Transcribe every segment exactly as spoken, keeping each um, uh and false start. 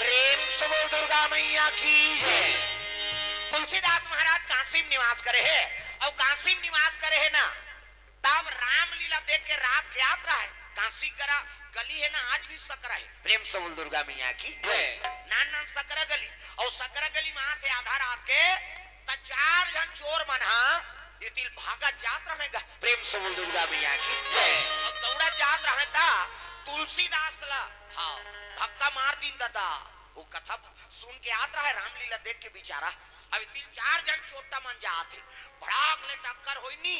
प्रेम से बोल दुर्गा मैया की जय। तुलसीदास महाराज काशी में निवास करे हे, अउ काशी में निवास करे हे ना, तब रामलीला देख के रात के आत रहा हे। काशी करा गली हे ना, आज भी सकरा हे। प्रेम से बोल दुर्गा मैया की जय। नान नान सकरा गली, अउ सकरा गली में आत हे आधा रात के, त चार झन चोर मन हा ये तिल भागा जात रहे गा। प्रेम से बोल दुर्गा मैया की जय। अउ दौड़ा जात रहे ता तुलसीदास ला, हाँ, धक्का मार दिन दादा। वो कथा सुन के आत रहे, रामलीला देख के बेचारा। अब ये तिल चार झन चोट्टा मन जात हे, भड़ाक ले टक्कर होई नी,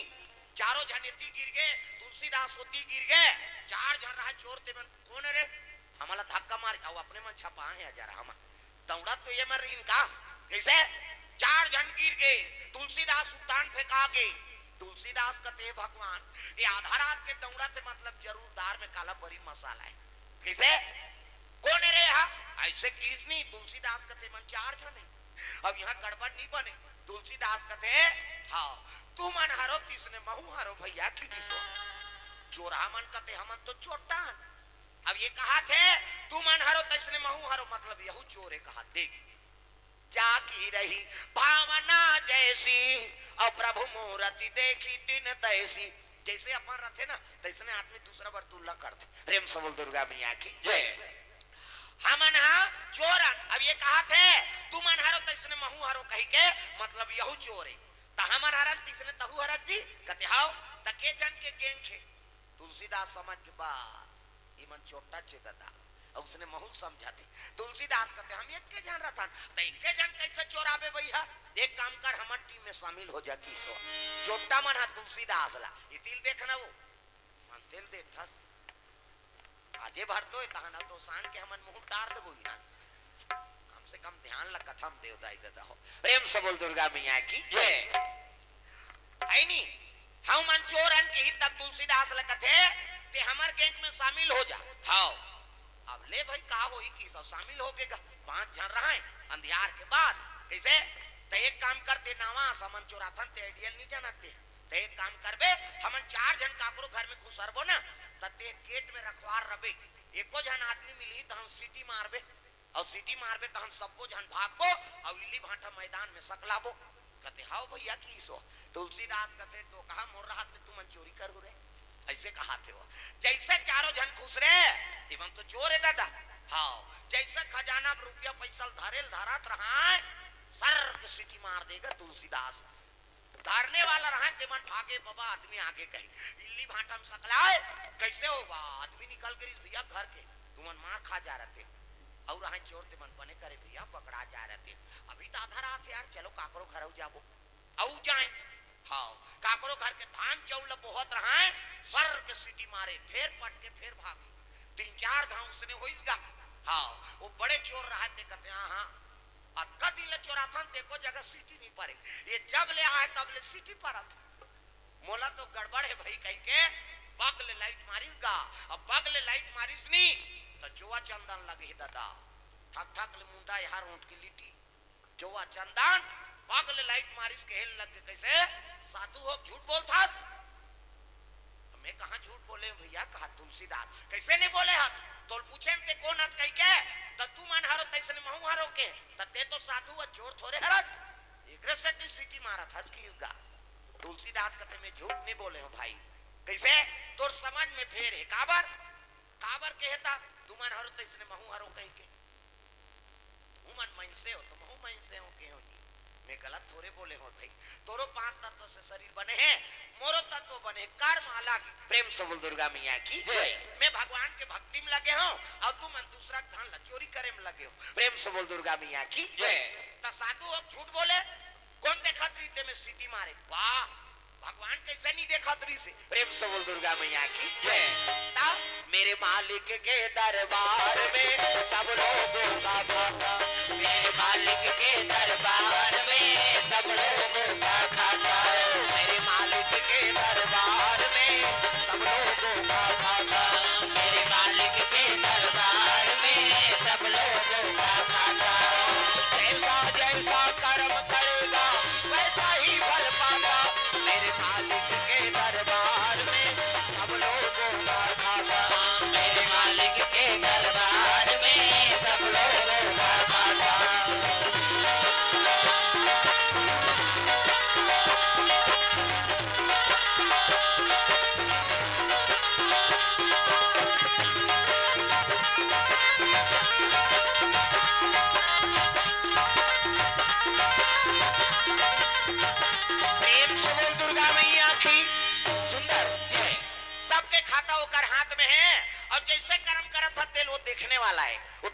चारों झन एती गिर गे, तुलसीदास ओती गिर गे, चार झन रहा चोर, ते मन कोन रे? हमला धक्का मार, अउ अपने मन छपा हे, अजर हम दौड़ा तो ये मर इनका। कैसे? चार झन गिर गे, तुलसीदास उतान फेंका गे। तुलसीदास कथे, "हे भगवान, ये आधा रात के दौड़ा थे, मतलब जरूर दार में काला बरी मसाला हे।" कैसे? कोन रे हा? ऐसे किस नहीं, तुलसीदास कथे, "मन चार झन हे, अब यहाँ गड़बड़ नहीं बने।" तुलसीदास कथे, "हाँ, तुमन हरो तइसने महू हरो भैया," की दिसो। चोरहा मन कथे, "हमन तो चोट्टा हन।" अब ये कहाथे, "तुमन हरो तइसने महू हरो," मतलब यहू चोर हे कहा। देख, "जा की रही भावना जैसी, अउ प्रभु मूरति देखी तिन तैसी।" जैसे अपन रथे ना, तइसने आदमी दूसरा बर तुलना करथे। प्रेम से बोल दुर्गा मैया की जय। "हमन हा चोर हन।" अब ये कहाथे, "तुमन हरो तइसने महू हरो," कही के मतलब यहू चोर हे। त हमन हरन तइसने तहू हरत जी, कथे, "हाव।" त के झन के गैंग हे? तुलसीदास समझ के, "बस, ये मन चोट्टा चे दादा।" अउ उसने महू ल समझाथे। तुलसीदास कथे, "हम एक्के झन रथन।" "त एक्के झन कैसे चोराबे भैया? एक काम कर, हमन टीम में शामिल हो जा।" किसो चोट्टा मन हा तुलसीदास ला, ये तिल देखना वो, मन तेल देखथस, आजे भर तो ए तहन तो सान के हमन मुंह टार देबो इहान। कम से कम ध्यान ला कथा म देव दाई ददा हो। प्रेम से बोल दुर्गा मैया की जय। है नी? "हऊ मन चोर हन," किही तब तुलसीदास ल कथे, "ते हमर गैंग में शामिल हो जा।" हाव। अब ले भाई, का होही कि सब शामिल हो गे गा। पांच झन रहय अंधियार के बाद। कैसे? त एक काम करते, नावा समन चोराथन, ते आइडियल नहीं जानते। त एक काम करबे, हमन चार झन काकरो घर में घुसरबो ना, त ते गेट में रखवार रबे। एको झन आदमी मिलही त हम सीटी मारबे। अउ सीटी मारबे तहन सब्बो झन भागबो अउ इल्ली भांटा मैदान में सकलाबो। कथे, "हाव भैया, किसो।" तुलसीदास कथे, "तो कहा मोर रहत ले तुमन चोरी करहू रे?" ऐसे कहाथे वो। जैसे चारों झन खुसरे, "इमन तो चोर हे दादा।" हाव, जैसे खजाना में रुपया पैसा ल धरे ल धरत रहय, सर के सीटी मार देगा तुलसीदास। धरने वाला रहय, तेमन भागे, "बबा, आदमी आगे," कही। इल्ली भांटा में सकलाय, "कैसे हो बा?" आदमी निकल गे रिहिस भैया घर के, "तुमन मार खा जा रहते, अउ रहय चोर, तेमन बने करे भैया, पकड़ा जा रहते। अभी त आधा रात हे यार, चलो काकरो घर अउ जाबो।" अउ जाय, हाव, काकरो घर के धान चाउर ल बोहत रहय, सर के सीटी मारे, फेर पट के फेर भागे। तीन चार घांव उसने होइस गा। हाव, वो बड़े चोर रहय, ते कथे, "हाँ, हाँ, अतका दिन ले चोराथन, ते एको जगह सीटी नहीं परे। ये जब ले आय, तब ले सीटी परत। मोला तो गड़बड़ हे भई," कहिके बग ले लाइट मारिस गा। अब बग ले लाइट मारिस नी, त जोवा चंदन लगे हे ददा। ठक ठक ले मुंडा एहर ओंठ के लिटी। जोवा चंदन बग ले लाइट मारिस, कहे लग गे, "कैसे साधु हो, झूठ बोलथस?" "मैं कहाँ झूठ बोले हूँ भैया," कहा तुलसीदास। "कैसे नहीं बोले हस? तोल पूछे ते कोन हस कहिके, त तुमन हरो तैसने महू हरो के, त ते तो साधु अ चोर थोरे हरस, एकरे सेती सीटी मारत हस किस गा।" तुलसीदास कथे, "मैं झूठ नहीं बोले हूँ भाई।" "कैसे? तोर समझ में फेर हे, काबर?" "काबर कहे त तुमन हरो तैसने महू हरो कहिके, तुमन मइनसे हो त महू मइनसे हो के हो जी, मैं गलत थोरे बोले हूँ भाई। तोरो पांच तत्व से शरीर बने हे, मोरो तत्व बने हे, कर्म अलग।" प्रेम से बोल दुर्गा मैया की जय। "मैं भगवान के भक्ति में लगे हूँ अउ तुमन दूसरा के धन ला चोरी करे में लगे हो।" प्रेम से बोल दुर्गा मैया की जय। "त साधु हो, झूठ बोले, कोन देखत रिहिस ते में सीटी मारे?" वाह, भगवान कैसे नहीं देखत रिहिस हे? प्रेम से बोल दुर्गा मैया की जय। ता मेरे मालिक के दरबार में सब लोगों का खाता, मेरे मालिक के दरबार में सब लोगों का खाता, मेरे मालिक के दरबार में सब लोगों का खाता, मेरे मालिक के दरबार में सब लोगों का खाता। जैसा जैसा कर्म करेगा, वैसा ही फल पाता। मेरे मालिक के दरबार में सब लोगों का खाता, मेरे मालिक के दरबार में सब लोगों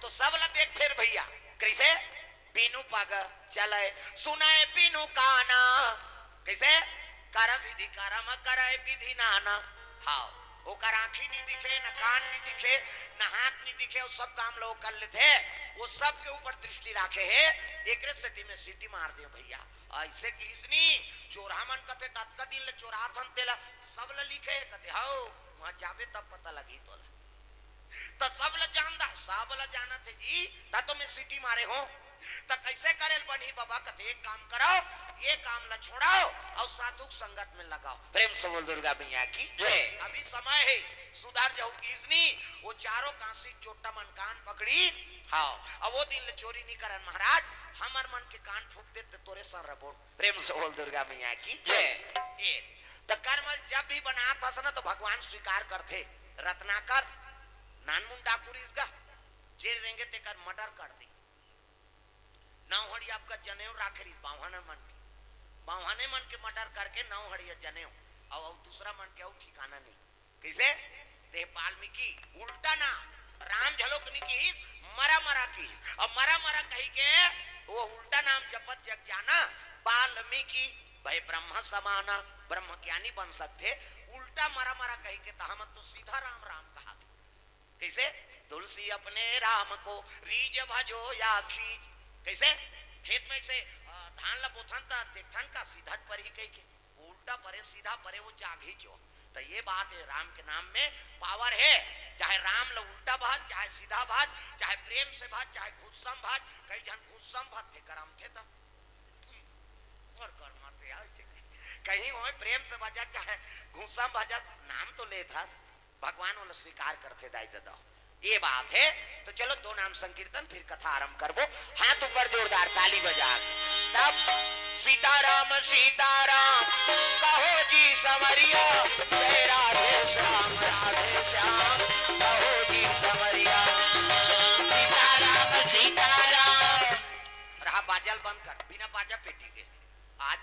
तो सब ला देखथे रे भैया। कइसे? बिनु पग चलय सुनय बिनु काना। कइसे? कर विधि करम करय विधि नाना। हाँ, ओकर आँखी नइ दिखे, न कान नइ दिखे, न हाथ नइ दिखे, वो सब काम ला वो कर लेथे। वो सब के ऊपर दृष्टि राखे हे। एकरे सेती में सीटी मार देव भैया। अइसे किहिस नी, चोरहा मन कथे, "ततका दिन ले चोरात हन तेला, सब ल लिखे हे?" कथे, "हव, वहाँ जाबे तब पता लगही तोला।" त सब ल जानदा, सब ल जानत हे जी, त तो मैं सीटी मारे हों। त कइसे करे ल बनही बबा? कथे, "एक काम करव, ये काम ल छोड़व अउ साधु के संगत में लगाव।" प्रेम से बोल दुर्गा मैया की जय। अभी समय हे, सुधर जाहू किहिस नी, वो चारों काशी के चोट्टा मन कान पकड़ी। हाँ, अब वो दिन ले चोरी नइ करन महाराज, हमर मन के कान फूंक देते तोरे सर रबोड़। प्रेम से बोल दुर्गा मैया की जय। ए, त कर्म जब भी बनात हस ना, तो भगवान स्वीकार करथे। रत्नाकर नानमुन डाकू रिहिस गा, जे रेंगे तेकर मर्डर कर दी। नौ हड़िया आपका जनेऊ राखे रिहिस, बावहाने मन के, बावहाने मन के मर्डर करके नौ हड़िया जनेऊ, अउ, अउ दूसरा मन के अउ ठिकाना नहीं। कइसे? देह वाल्मीकि, उल्टा नाम। राम झलोक नइ किहिस, मरा मरा किहिस। अब मरा मरा कहि के वो उल्टा नाम जपत जग जाना, वाल्मीकि भय ब्रह्म समाना, ब्रह्म ज्ञानी बन सकथे। उल्टा मरा मरा कहि के, त हमन तो सीधा राम राम कहत। कइसे? तुलसी अपने राम को रीझ भजो या खींच। कइसे? खेत में से, अ, धान ला बोथन त देखथन का सीधा परे ही कहि के? वो उल्टा परे, सीधा परे, वो जाग ही जो। त ये बात हे, राम के नाम में पावर हे। चाहे राम ला उल्टा भज, चाहे सीधा भज, चाहे प्रेम से भज, चाहे गुस्सा में भज। कई झन गुस्सा में भजथे, गरम थे त और गरमाथे, आ, कहीं होय प्रेम से भजस, चाहे गुस्सा में भजस, नाम तो लेत हस। भगवान ओला स्वीकार करथे दाई ददा। ये बात हे। तो चलो दो नाम संकीर्तन, फिर कथा आरंभ करबो। हाथ ऊपर जोरदार ताली बजा के। तब सीताराम सीताराम कहो जी संवरिया, जय राधे श्याम राधे श्याम कहो जी संवरिया। सीताराम सीताराम। रहा बाजा ल बंद कर, बिना बाजा पेटी के। आज,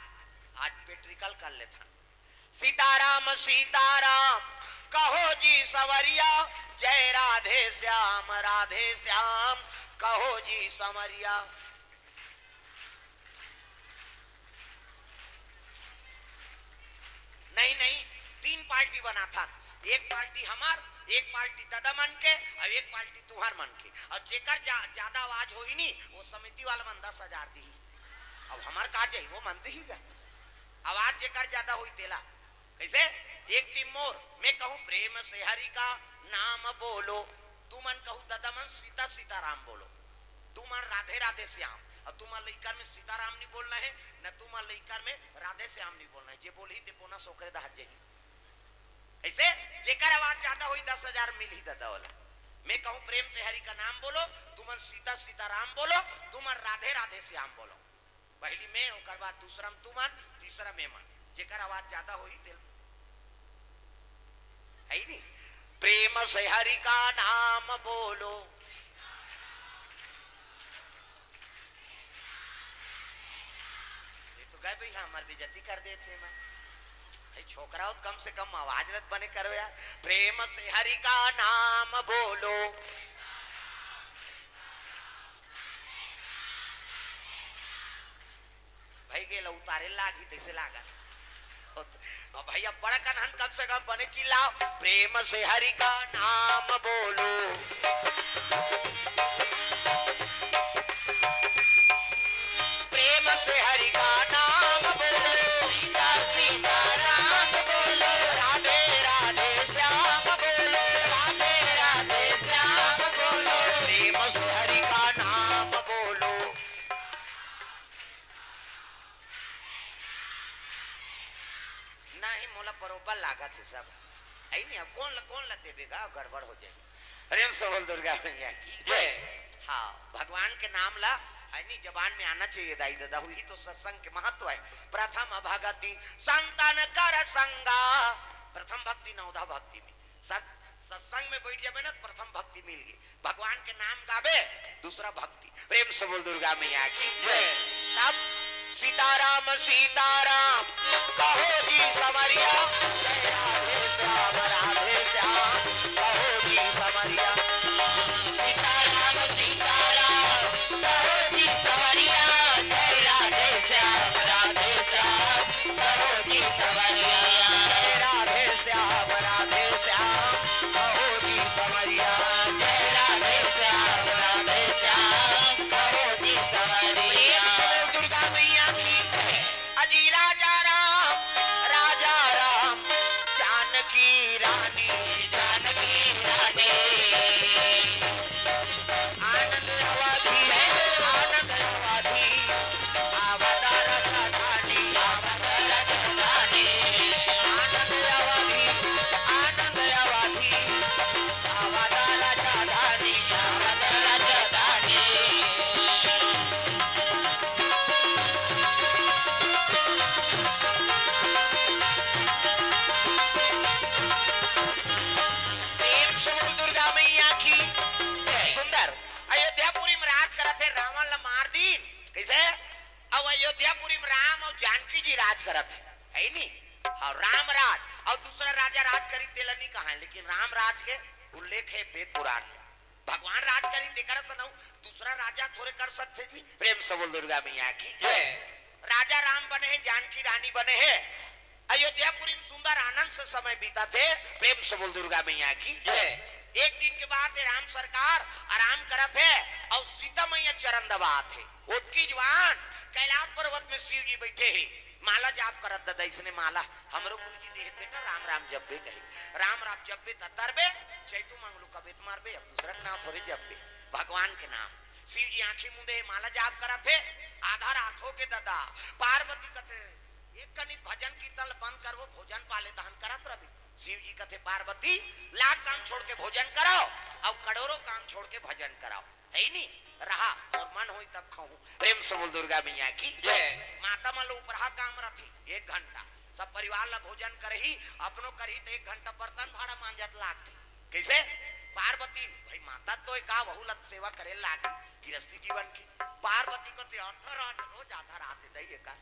आज पेट्रिकल कर लेथन। सीताराम सीताराम कहो जी संवरिया, जय राधे श्याम राधे श्याम कहो जी संवरिया। नहीं, नहीं, तीन पार्टी बनाथन, एक पार्टी हमर, एक पार्टी ददा मन के, अउ एक पार्टी तुंहर मन के। अउ जेकर जा-, ज्यादा आवाज होही नी, वो समिति वाला मन दस हजार दिही। अब हमर का जाही, वो मन दिही गा। आवाज जेकर ज्यादा होही तेला। कइसे? एक टीम मोर, मैं कहूँ, "प्रेम से हरि का नाम बोलो", तुमन कहू, "ददा मन सीता सीताराम बोलो", तुमन "राधे राधे श्याम", अउ तुमन लइकर में सीताराम नइ बोलना हे, न तुमन लइकर में राधे श्याम नइ बोलना हे। जे बोलही ते बोनस ओकरे डहर जाही। अइसे जेकर आवाज ज्यादा होही, दस हजार मिलही ददा ओला। मैं कहूँ, "प्रेम से हरि का नाम बोलो", तुमन "सीता सीताराम बोलो", तुमन "राधे राधे श्याम बोलो"। पहली मैं, ओकर बाद दूसरा में तुमन, तीसरा में मन। जेकर आवाज ज्यादा होही, तेल है ही नहीं। प्रेम से हरि का नाम बोलो। ये तो गए भैया, हमार बेइज्जती कर देथे मैं। भाई, छोकरा हो तो कम से कम आवाज ल त बने करो यार। प्रेम से हरि का नाम बोलो। भाई, गेला उतारे लागही, तइसे लागत। अब भैया, बड़ा कनहन, कम से कम बने चिल्लाओ, "प्रेम से हरि का नाम बोलो।" प्रेम से हरि का नाम बोलो, सीता सीता राम बोलो, राधे राधे श्याम बोलो, राधे राधे श्याम बोलो, प्रेम से हरि का नाम बोलो। नहीं, मोला बरोबर लागत हे सब। आई नहीं, अब कोन ल, कोन ल देबे गा, गड़बड़ हो जाही। प्रेम से बोल दुर्गा मैया की जय। हाँ, भगवान के नाम ला, है नी, जबान में आना चाहिए दाई ददा, वही तो सत्संग के महत्व है। प्रथम भगति संतन कर संगा, प्रथम भक्ति नवधा भक्ति में। सत-, सत्संग में बैठ जाबे ना, प्रथम भक्ति मिल गई। भगवान के नाम गाबे, दूसरा भक्ति। प्रेम से बोल दुर्गा मैया की जय। तब सीताराम सीताराम कहो जी संवरिया, जय राधे श्याम राधे श्याम कहो जी संवरिया। सीताराम सीताराम ला मार दीन। कइसे? अउ अयोध्यापुरी में राम अउ जानकी जी राज करत हे, हइ नी? अउ राम राज, अउ दूसरा राजा राज करी तेला नी कहा, लेकिन राम राज के उल्लेख हे वेद पुराण में। भगवान राज करी तेकर सनऊ दूसरा राजा थोरे कर सकथे जी। प्रेम से बोल दुर्गा मैया की जय। राजा राम बने हे, जानकी रानी बने हे, अयोध्यापुरी में सुंदर आनंद से समय बीतत हे। प्रेम से बोल दुर्गा मैया की जय। एक दिन के बात हे, राम सरकार आराम करत हे अउ सीता मैया चरण दबात हे। ओतकी जुवार कैलाश पर्वत में शिव जी बइठे हे, माला जाप करत। ददा, इसने माला हमरो गुरु जी देहे, बेटा राम राम जपबे कहे, राम राम जपबे त तरबे, चैतू मंगलू कबे त मरबे, अब दूसरा के नाम थोरे जपबे, भगवान के नाम। शिव जी आंखी मूंदे हे, माला जाप करत हे, आधा रात होगे ददा। पार्वती कथे, एक कनिक भजन कीर्तन ल बंद करबो, भोजन पाले तहन करत रबे। शिव जी कथे, पार्वती, लाख काम छोड़ के भोजन कराओ, अउ करोड़ों काम छोड़ के भजन कराओ, हइ नी? रहा, मोर मन होई तब खाहूं। प्रेम से बोल दुर्गा मैया की जय। माता मन ला उपराहा काम रथे, एक घंटा सब परिवार ला भोजन करही, अपनो करही त एक घंटा बर्तन भांड़ा मांजत लागथे। कइसे? पार्वती, भाई माता तो का, वहू ला सेवा करे लागी, गिरस्ती जीवन के। पार्वती कथे, अठरा रोज आधा रात दई एकर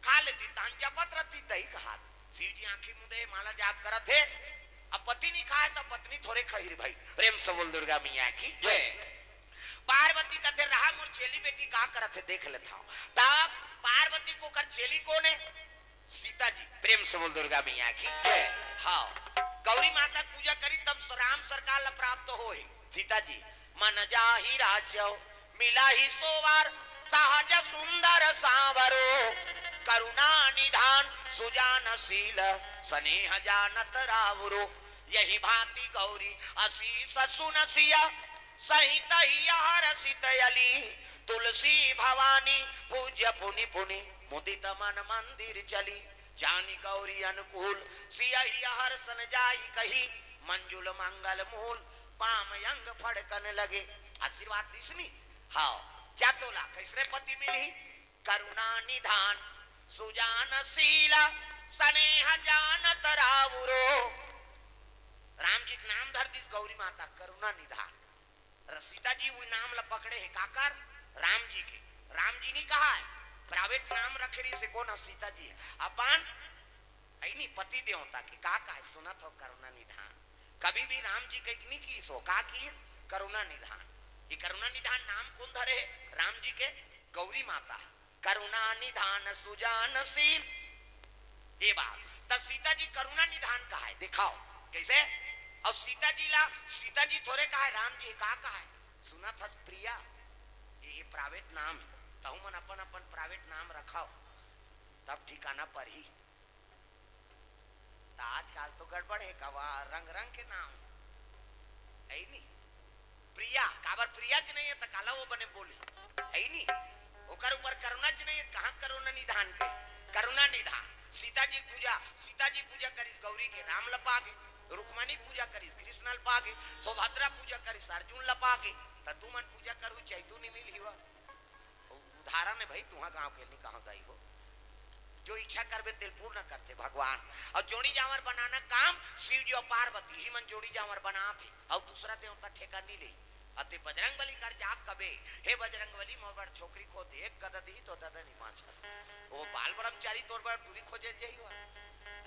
खा लेती, तहन जपत रहती दई कहात। शिव जी आंखी मूंदे हे, माला जाप करत हे। अब पति नी खाय त पत्नी थोरे खही रे भाई। प्रेम से बोल दुर्गा मैया की जय। पार्वती कथे, रहा मोर चेली बेटी का करत हे, देख लेत हंव। तब पार्वती के ओकर चेली कोन हे? सीता जी। प्रेम से बोल दुर्गा मैया की जय। हाँ, गौरी माता के पूजा करी तब राम सरकार ला प्राप्त होय हे। सीता जी, मन जाहि राजव मिलहि सोवर, सहज सुंदर सांवरो। करुणा निधान सुजान शील, सनेह जानत रावरो। यहि भांति गौरी असीस सुन सिय, सहित हिय हरषित अली। तुलसी भवानी पूज्य पुनि पुनि, मुदित मन मंदिर चली। जानि गौरी अनुकूल सिय हिय हरषन जाई कही, मंजुल मंगल मूल पाम अंग फड़कन लगे। आशीर्वाद दिसनी। हाँ, जा तोला कइसने पति मिलही? करुणा निधान सुजान शील, सनेह जानत रावरो। राम जी के नाम धर दिस गौरी माता, करुणा निधान। र-, सीता जी उही नाम ला पकड़े हे, काकर? राम जी के। राम जी नी कहा हे, private नाम रखे रहिस हे, कोन ह? सीता जी हे। अपन, हइ नी, पति देवता के। का कहे? सुनत हव, करुणा निधान। कभी भी राम जी कहिके नी किहिस हो, का किहिस? करुणा निधान। ये करुणा निधान नाम कोन धरे हे? राम जी के। गौरी माता। करुणा निधान सुजान शील। ये बात। त सीता जी करुणा निधान कहाय, देखाव कइसे? अउ सीता जी ला, सीता जी थोरे कहाय, राम जी का कहाय? सुनत हस प्रिया, ये, ये private नाम हे, तहू मन अपन अपन private नाम रखव, तब ठिकाना परही। त आजकाल तो गड़बड़ हे, कवा रंग रंग के नाम, हइ नी? प्रिया, काबर प्रिया च नइ हे, त काला वो बने बोली, हइ नी? ओकर ऊपर करुणा च नइ हे, त कहाँ करुणा निधान के? करुणा निधान। सीता जी पूजा, सीता जी पूजा करिस गौरी के, राम ल पागे। रुक्मणी पूजा करिस, कृष्ण ल पागे। सुभद्रा पूजा करिस, अर्जुन ल पागे। त तुमन पूजा करहू, चैतू नी मिलही वा। उदाहरण हे भाई, तुंहा गांव के नी, कहां गई हो। जो इच्छा करबे तेल पूर्ण करथे भगवान। अउ जोड़ी जांवर बनाना काम शिव जी अउ पार्वती ही मन जोड़ी जांवर बनाथे, अउ दूसरा देवता ठेका नी ले। अते बजरंग बली कर जाब कबे, हे बजरंग बली, मोर बर छोकरी खोज दे, एक गदा दिही तो ददा नी मांजस। वो बाल ब्रह्मचारी तोर बर टूरी खोजे जाही वा।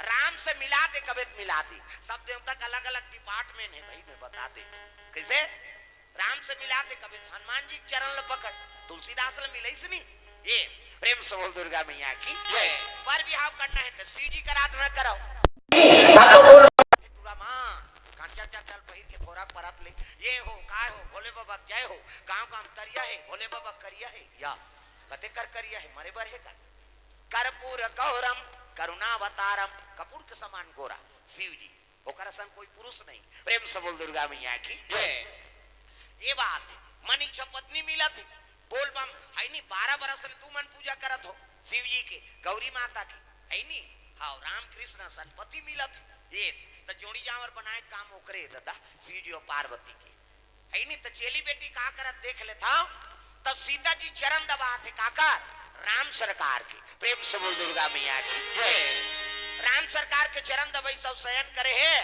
राम से मिला दे कबे त मिला दे। सब देवता का अलग-अलग department हे भाई, मैं बता दे। कइसे? राम से मिला दे कबे त हनुमान जी के चरण ल पकड़, तुलसीदास ल मिलइस नी। ये प्रेम से बोल दुर्गा मैया की जय। बर बिहाव करना हे त शिव जी के आराधना करव। ता तो बोल। टूरा मां, कांचा चड्डल पहिर के फोरा परत ले, ये हो, काय हो, भोले बाबा जय हो, गांव गांव तरिया हे, भोले बाबा करिया हे, या कते कर करिया हे, मरे बर हे का? कर्पूर गौरम करुणावतारम, कपूर के समान गोरा शिव जी, ओकर असन कोई पुरुष नहीं। प्रेम से बोल दुर्गा मैया की जय। ये बात हे, मन इच्छा पत्नी मिलत हे, बोल बम, हइ नी, बारह बरस ले तुमन पूजा करत हो शिव जी के, गौरी माता के, हइ नी? हाँ, राम कृष्ण असन पति मिलत हे। ये त जोड़ी जांवर बनाय काम ओकरे ददा, शिव जी अउ पार्वती के। हइ नी, त चेली बेटी का करत देख लेथव, त सीता जी चरण दबात हे काकर? राम सरकार के। प्रेम से बोल दुर्गा मैया की जय। राम सरकार के चरण दबइस अउ शयन करे हे।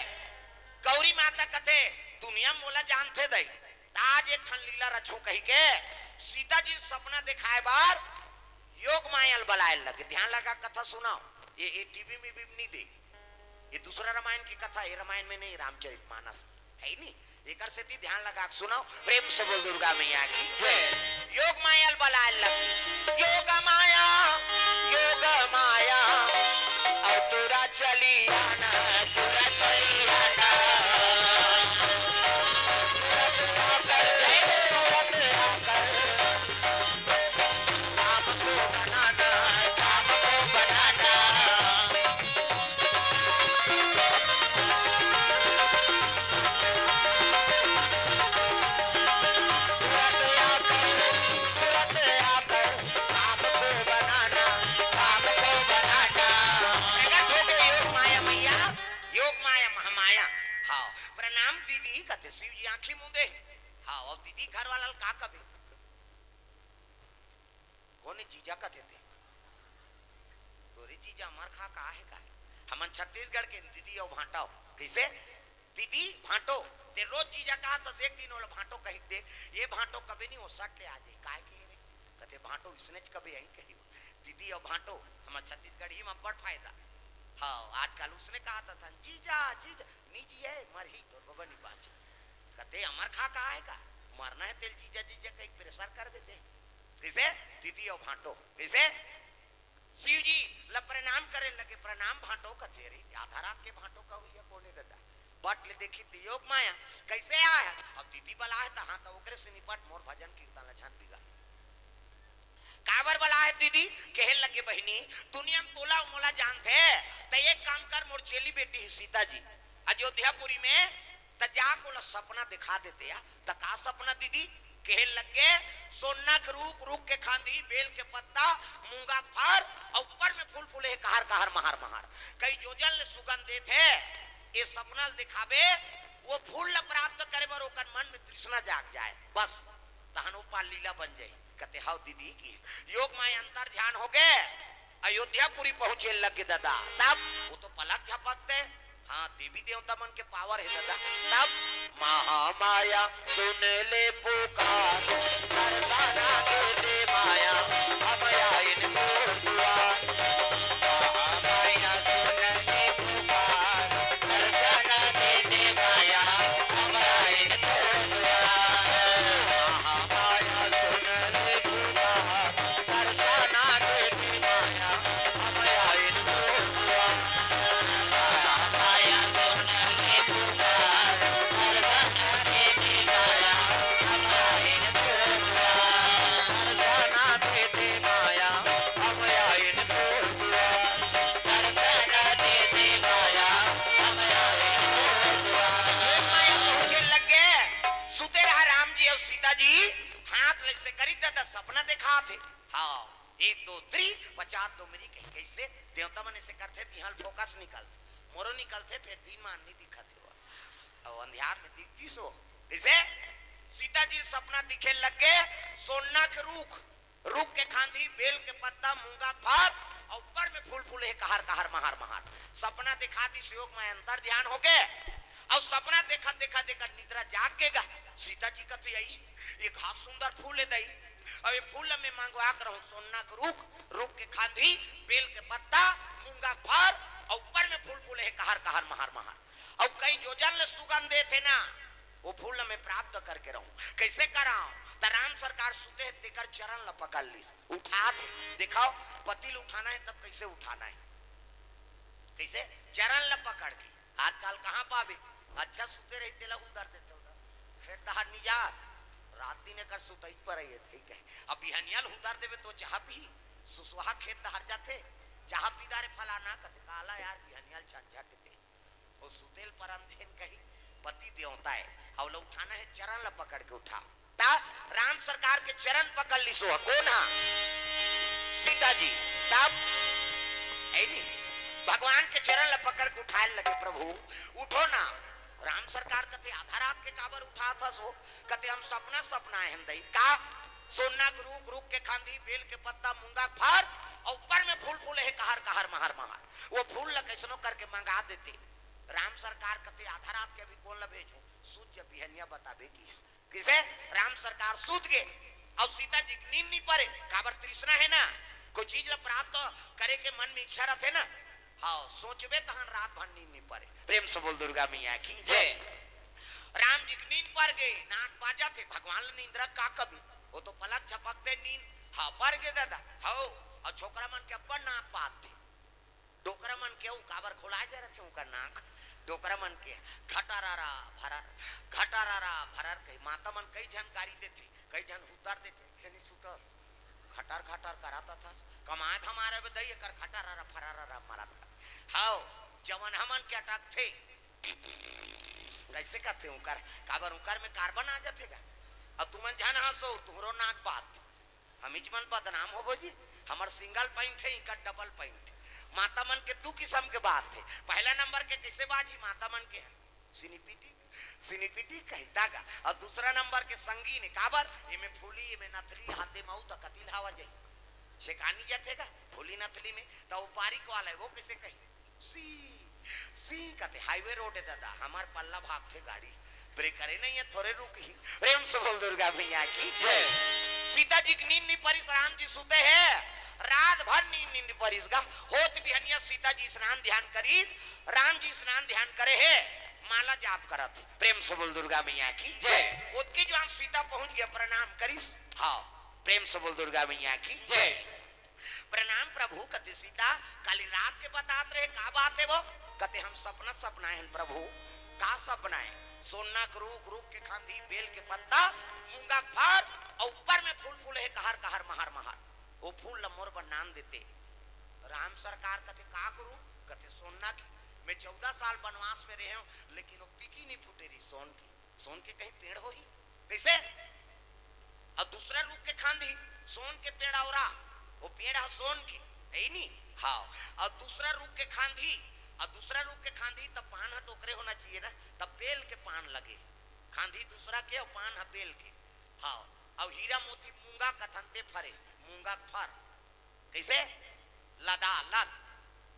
गौरी माता कथे, दुनिया मोला जानथे दई, त आज एक ठन लीला रचहूं कहिके, सीता जी ल सपना देखाय बर योग माया ल बलाय लगे। ध्यान लगा कथा सुनव, ये, ये टीवी में भी नहीं दे, ये दूसरा रामायण की कथा, ये रामायण में नहीं, रामचरित मानस है ही नहीं। एकर सेती ध्यान लगा के सुनव, प्रेम से बोल दुर्गा मैया की जय। योग माया ल बलाय लगे, योग माया, योग माया, अउ तुरा चली आना, तुरा चली आना। तुरत आकर, जय हो, तुरत आकर। काम को बनाना, काम को बनाना। तुरत आकर, तुरत आकर, काम को बनाना, काम को बनाना। प्रकट हो गए योग माया मैया, योग माया महामाया। हाँ, प्रणाम दीदी कथे शिव जी आँखी मूंदे। हाँ, अउ दीदी घर वाला ल का कबे? कोन जीजा कथे ते? तोरे जीजा अमर खा का हे का? हमन छत्तीसगढ़ के दीदी अउ भांटो। कइसे? दीदी भांटो। ते रोज जीजा कहत हस, एक दिन ओला भांटो कहि दे। ये भांटो कबे नहीं ओ सट ले आ जाही। काय कहे रे? कथे भांटो इसने च कबे आही कही। दीदी अउ भांटो, हमर छत्तीसगढ़ी म अब्बड़ फायदा। हाँ, आजकल उसने कहत हन, जीजा, जीजा, नी जिए, मरही, तोर बबा नी बाँचे। कथे अमर खा का हे का? मरना हे तेल जीजा, जीजा कहि pressure करबे ते। कइसे? दीदी अउ भांटो। कइसे? शिव जी ल प्रणाम करे लगे, प्रणाम भांटो कथे रे, आधा रात के भांटो कहू या कोने ददा। बट ले देखी त योग माया कइसे आय हे। अब दीदी बलाय हे त हाँ त ओकरे से निपट, मोर भजन कीर्तन ल झन बिगाड़। काबर बलाय हे दीदी? कहे लगे बहिनी, दुनिया म तोला अउ मोला जानथे, त एक काम कर, मोर चेली बेटी हे सीता जी अयोध्यापुरी में, त जाके ओला सपना देखा देते या। त का सपना दीदी? कहे लगे, सोना के रूख, रूख के खांधी, बेल के पत्ता, मूंगा के फर, अउ ऊपर में फूल फूले हे कहर कहर, महार महार। कई जोजन ले सुगंध देत हे। ये सपना ल देखाबे, वो फूल ल प्राप्त करे बर ओकर मन में तृष्णा जाग जाय, बस, तहन वो पार लीला बन जाही। कथे, "हव दीदी," कहिस। योग माय अंतर ध्यान होगे, अयोध्यापुरी पहुंचे लगे ददा। तब वो तो पलक झपकते, हाँ, देवी देवता मन के power हे ददा। तब महामाया सुन ले पुकार, दर्शना दे दे माया, हम आइन तोर दुआर। महामाया सुन ले पुकार, दर्शना दे दे माया, हम आइन तोर दुआर। महामाया सुन ले पुकार, दर्शना दे दे माया, हम आइन तोर दुआर। महामाया सुन ले पुकार, दर्शना दे दे माया, हम आइन तोर दुआर। दर्शना दे दे माया, हम आइन तोर दुआर। दर्शना दे दे माया, हम आइन तोर दुआर। योग माया पहुंचे लगे, सुते रहा राम जी अउ सीता जी, हाथ ले से करी ददा सपना देखात हे। हाँ, एक दो three, पचास दो मेरी कही, कइसे? देवता मन अइसे करथे, तिहां ले focus निकलथे, मोरो निकलथे, फेर दिन म नी दिखत हे वो। अउ अंधियार में दिखतिस वो। कइसे? सीता जी ल सपना दिखे लगे, सोना के रूख, रूख के खांधी, बेल के पत्ता, मूंगा के फर, अउ ऊपर में फूल फूले हे कहर कहर, महार महार। सपना देखा दिस, योग माय अंतर ध्यान होगे। अउ सपना देखत देखत देखत निद्रा जाग गे गा। सीता जी कथे, "अई, ये घास सुंदर फूल हे दई, अउ ये फूल ल मैं मंगवा के रहूं, सोना के रूख, रूख के खांधी, बेल के पत्ता, मूंगा के फर, अउ ऊपर में फूल फूले हे कहर कहर, महार महार। अउ कई जोजन ले सुगंध देत हे ना, वो फूल ल मैं प्राप्त करके रहूं।" कइसे करांव? त राम सरकार सुते हे, तेकर चरण ल पकड़ लिस, उठा दे। देखाव, पति ल उठाना हे तब कइसे उठाना हे? कइसे? चरण ल पकड़ के। आजकल कहां पाबे? अच्छा सुते रही तेला हुदर देथे, उधर खेत डहर नी जास, रात दिन एकर सुतई पर रही हे, ठीक हे। अब बिहनिया ल हुदर देबे त चाह पीही, सुसुहा खेत डहर जाथे, चाह पी डारे फलाना, कथे, "काला यार, बिहनिया ल झंझट दे।" वो सुते ल परन देन कही, पति देवता हे, अउ ल उठाना हे, चरण ल पकड़ के उठा। त राम सरकार के चरण पकड़ लिस वो, कोन हा? सीता जी। तब हे नी, भगवान के चरण ल पकड़ के उठाय लगे, "प्रभु, उठो ना।" राम सरकार कथे, "आधा रात के काबर उठात हस वो?" कथे, "हम सपना सपनाय हन दई।" "का?" "सोना के रूख, रूख के खांधी, बेल के पत्ता, मूंगा के फर, अउ ऊपर में फूल फूले हे कहर कहर, महार महार। वो फूल ल कइसनो करके मंगा देते।" राम सरकार कथे, "आधा रात के अभी कोन ल भेजूं? सूत जा, बिहनिया बताबे," किस। कइसे? राम सरकार सूत गे, अउ सीता जी के नींद नइ परे, काबर तृष्णा हे ना, कोई चीज ला प्राप्त करे के मन में इच्छा रथे ना। हाँ, सोचबे तहन रात भर नींद नइ परे। प्रेम से बोल दुर्गा मैया की जय। राम जी के नींद पर गे, नाक बाजत हे, भगवान ला नींद रख का कभी, वो तो पलक झपकते नींद, हाँ, पर गे दादा, हव, अउ छोकरा मन के अब्बड़ नाक बाजथे। डोकरा मन के अउ काबर खोला जा रथे ओकर नाक, डोकरा मन के घटारारा भरर, घटारारा भरर कही माता मन कई झन गारी देथे, कई झन हुतर देथे, "जनी सुतस, घटर घटर करत अथस, कमाए धमाए रहे दई एकर घटारारा फरारारा मरत रह।" हव, जवन हमन के अटकथे, कैसे कहथे ओकर, काबर ओकर में कार्बन आ जाथे गा। अब तुमन झन हंसो, तुहरो नाक बात हमीच मन बदनाम होबो जी। हमर सिंगल पॉइंट हे, इनका डबल पॉइंट। माता मन के दू किसम के बात हे। पहला नंबर के कैसे बाजी माता मन के हे? सिनीपिटी, सिनीपिटी कहिता गा। अउ दूसरा नंबर के संगीन हे, काबर? एमे फूली, एमे नथली, हाथे म अउ त कतिल हवा जाही। छेकानी जाथे गा, फूली नथली में, त ओ बारीक वाला हे, वो कैसे कही? सी, सी कथे, हाईवे रोड हे दादा, हमर पल्ला भागथे गाड़ी, ब्रेकरे नइ हे, थोरे रुकही। प्रेम से बोल दुर्गा मैया की जय। सीता जी के नींद नइ परिस, राम जी सुते हे, रात भर नींद नइ परिस गा। होत बिहनिया सीता जी स्नान ध्यान करिस, राम जी स्नान ध्यान करे हे, माला जाप करत हे। प्रेम से बोल दुर्गा मैया की जय। ओतके जुवार सीता पहुंच गे, प्रणाम करिस। हाँ, प्रेम से बोल दुर्गा मैया की जय। प्रणाम प्रभु, कथे सीता, काली रात के बतात रहे, का बात हे वो? कथे हम सपना सपनाए हन प्रभु। का सपनाए? सोना के रूख, रूख के खांधी, बेल के पत्ता, मूंगा के फर, अउ ऊपर में फूल फूले हे कहर कहर महर महर। वो फूल ल मोर बर नान देते। राम सरकार कथे, "का के रूख?" कथे, "सोना के। मैं चौदह साल वनवास में रहे हूं, लेकिन वो पीकी नइ फूटे रही सोन के।" सोन के कहीं पेड़ होही? कैसे? अउ दूसरा रूख के खांधी, सोन के पेड़ अउ रा, वो पेड़ ह सोन के, हे नी? हाँ। अउ दूसरा रूख के खांधी, अउ दूसरा रूख के खांधी, तब पान ह तो ओकरे होना चाहिए ना, तब बेल के पान लगे। खांधी दूसरा के अउ पान ह बेल के। हाँ। अउ हीरा मोती मूंगा कथन ते फरे, मूंगा के फर। कैसे? लदालद।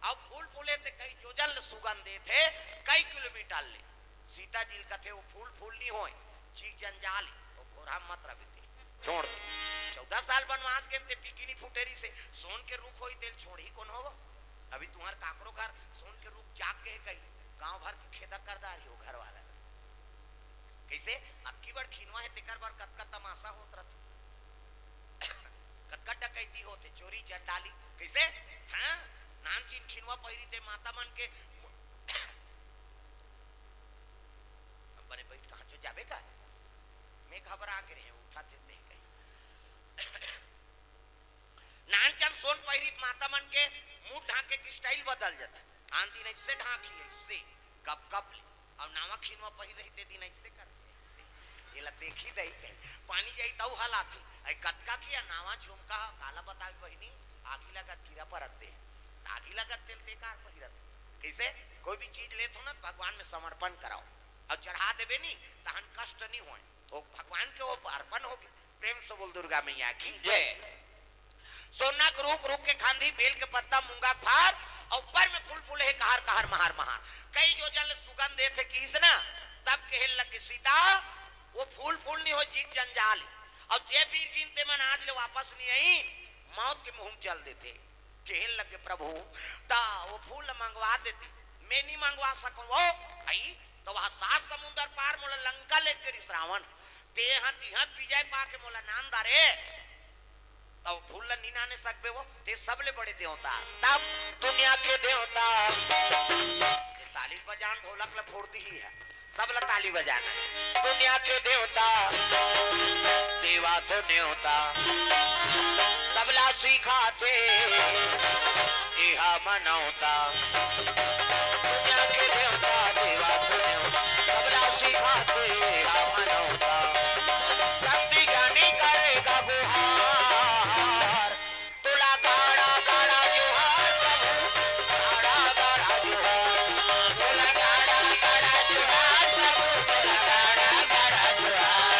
अउ फूल फूले ते कई जोजन ले सुगंध देथे, कई किलोमीटर ले। सीता जी ल कथे, "वो फूल फूल नइ होय, चीक जंजाल हे, वो घोरहा मत रह बेटे, छोड़ दे।" चौदह साल वनवास गेन ते पीकी नइ फूटे रहिसे, सोन के रूख होही तेल छोड़ही कोन हो वो? अभी तुम्हार काकरो घर सोन के रूख जाग गे हे कही, गांव भर के खेदा कर डारही वो घर वाला। कैसे? अतकी बड़ खिनवा हे, तेकर बर कतका तमाशा होत रथे। कतका डकैती होथे, चोरी चंडाली। कैसे? हाँ? नानचिन खिनवा पहिरी ते माता मन के मु-, हम बने बैठ कहाँ चो जाबे का? मैं घबरा के रहे, उठा थे देख गई। नानचन सोन पहिरी माता मन के मुंह ढांके के स्टाइल बदल जाथे। आन दिन ऐसे ढांकी, ऐसे गप गप ले, अउ नावा खिनवा पहिर रही ते दिन ऐसे करथे, ऐसे। एला देखी दई कही, पानी जाई तऊ हलाथे। ऐ कतका किया नावा झुमका ह, काला बतावे बहिनी, आगी लगत कीरा परत दे। आगी लगत तेल बेकार पहिरत। कैसे? कोई भी चीज लेत हो ना, तो भगवान में समर्पण कराओ, अउ चढ़ा देबे नी, तहन कष्ट नी होय। वो भगवान के वो अर्पण होगे। प्रेम से बोल दुर्गा मैया की जय। सोना के रूख, रूख के खांधी, बेल के पत्ता, मूंगा के फार, अउ ऊपर में फूल फूले हे कहर कहर महार महार। कई जोजन ले सुगंध देथे किहिस ना, तब कहे लगे सीता, वो फूल फूल नइ हो, चीक जंजाल हे। अउ जे बीर गिन ते मन आज ले वापस नइ आई, मौत के मुंह में चल देथे। कहे लगे प्रभु, त वो फूल मंगवा देते, मैं नइ मंगवा सकंव वो, अई, त वह सात समुंदर पार मोला लंका लेगे रिहिस रावण, तेहा तिहा विजय पाके मोला नान डारे, त वो फूल ल नइ नाने सकबे वो, ते सबले बड़े देवता, सब दुनिया के देवता। ये ताली बजान ढोलक ल फोड़ दिही हे, सबला ताली बजाना हे। दुनिया के देवता, देवा तो नेवता, सबला सिखाथे, एहा मनौता। दुनिया के देवता, देवा तो नेवता, सबला सिखाथे, एहा मनौता। शक्ति ज्ञानी करेगा गुहार, तोला गाड़ा गाड़ा जोहार प्रभु, गाड़ा गाड़ा जोहार। तोला गाड़ा गाड़ा जोहार प्रभु, तोला गाड़ा गाड़ा जोहार।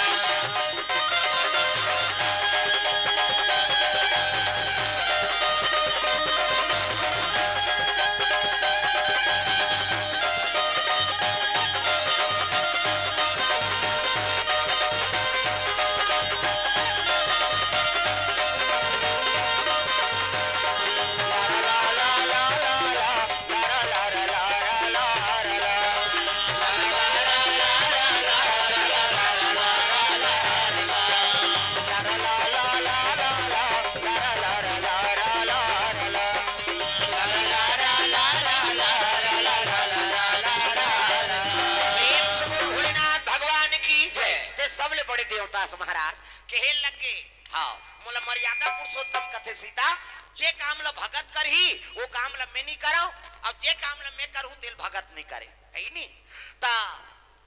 कहे लगे, हाँ, मोला मर्यादा पुरुषोत्तम कथे सीता, जे काम ला भगत करही, वो काम ला मैं नहीं करव, अउ जे काम ला मैं करहूँ, तेल भगत नहीं करे, है नी? त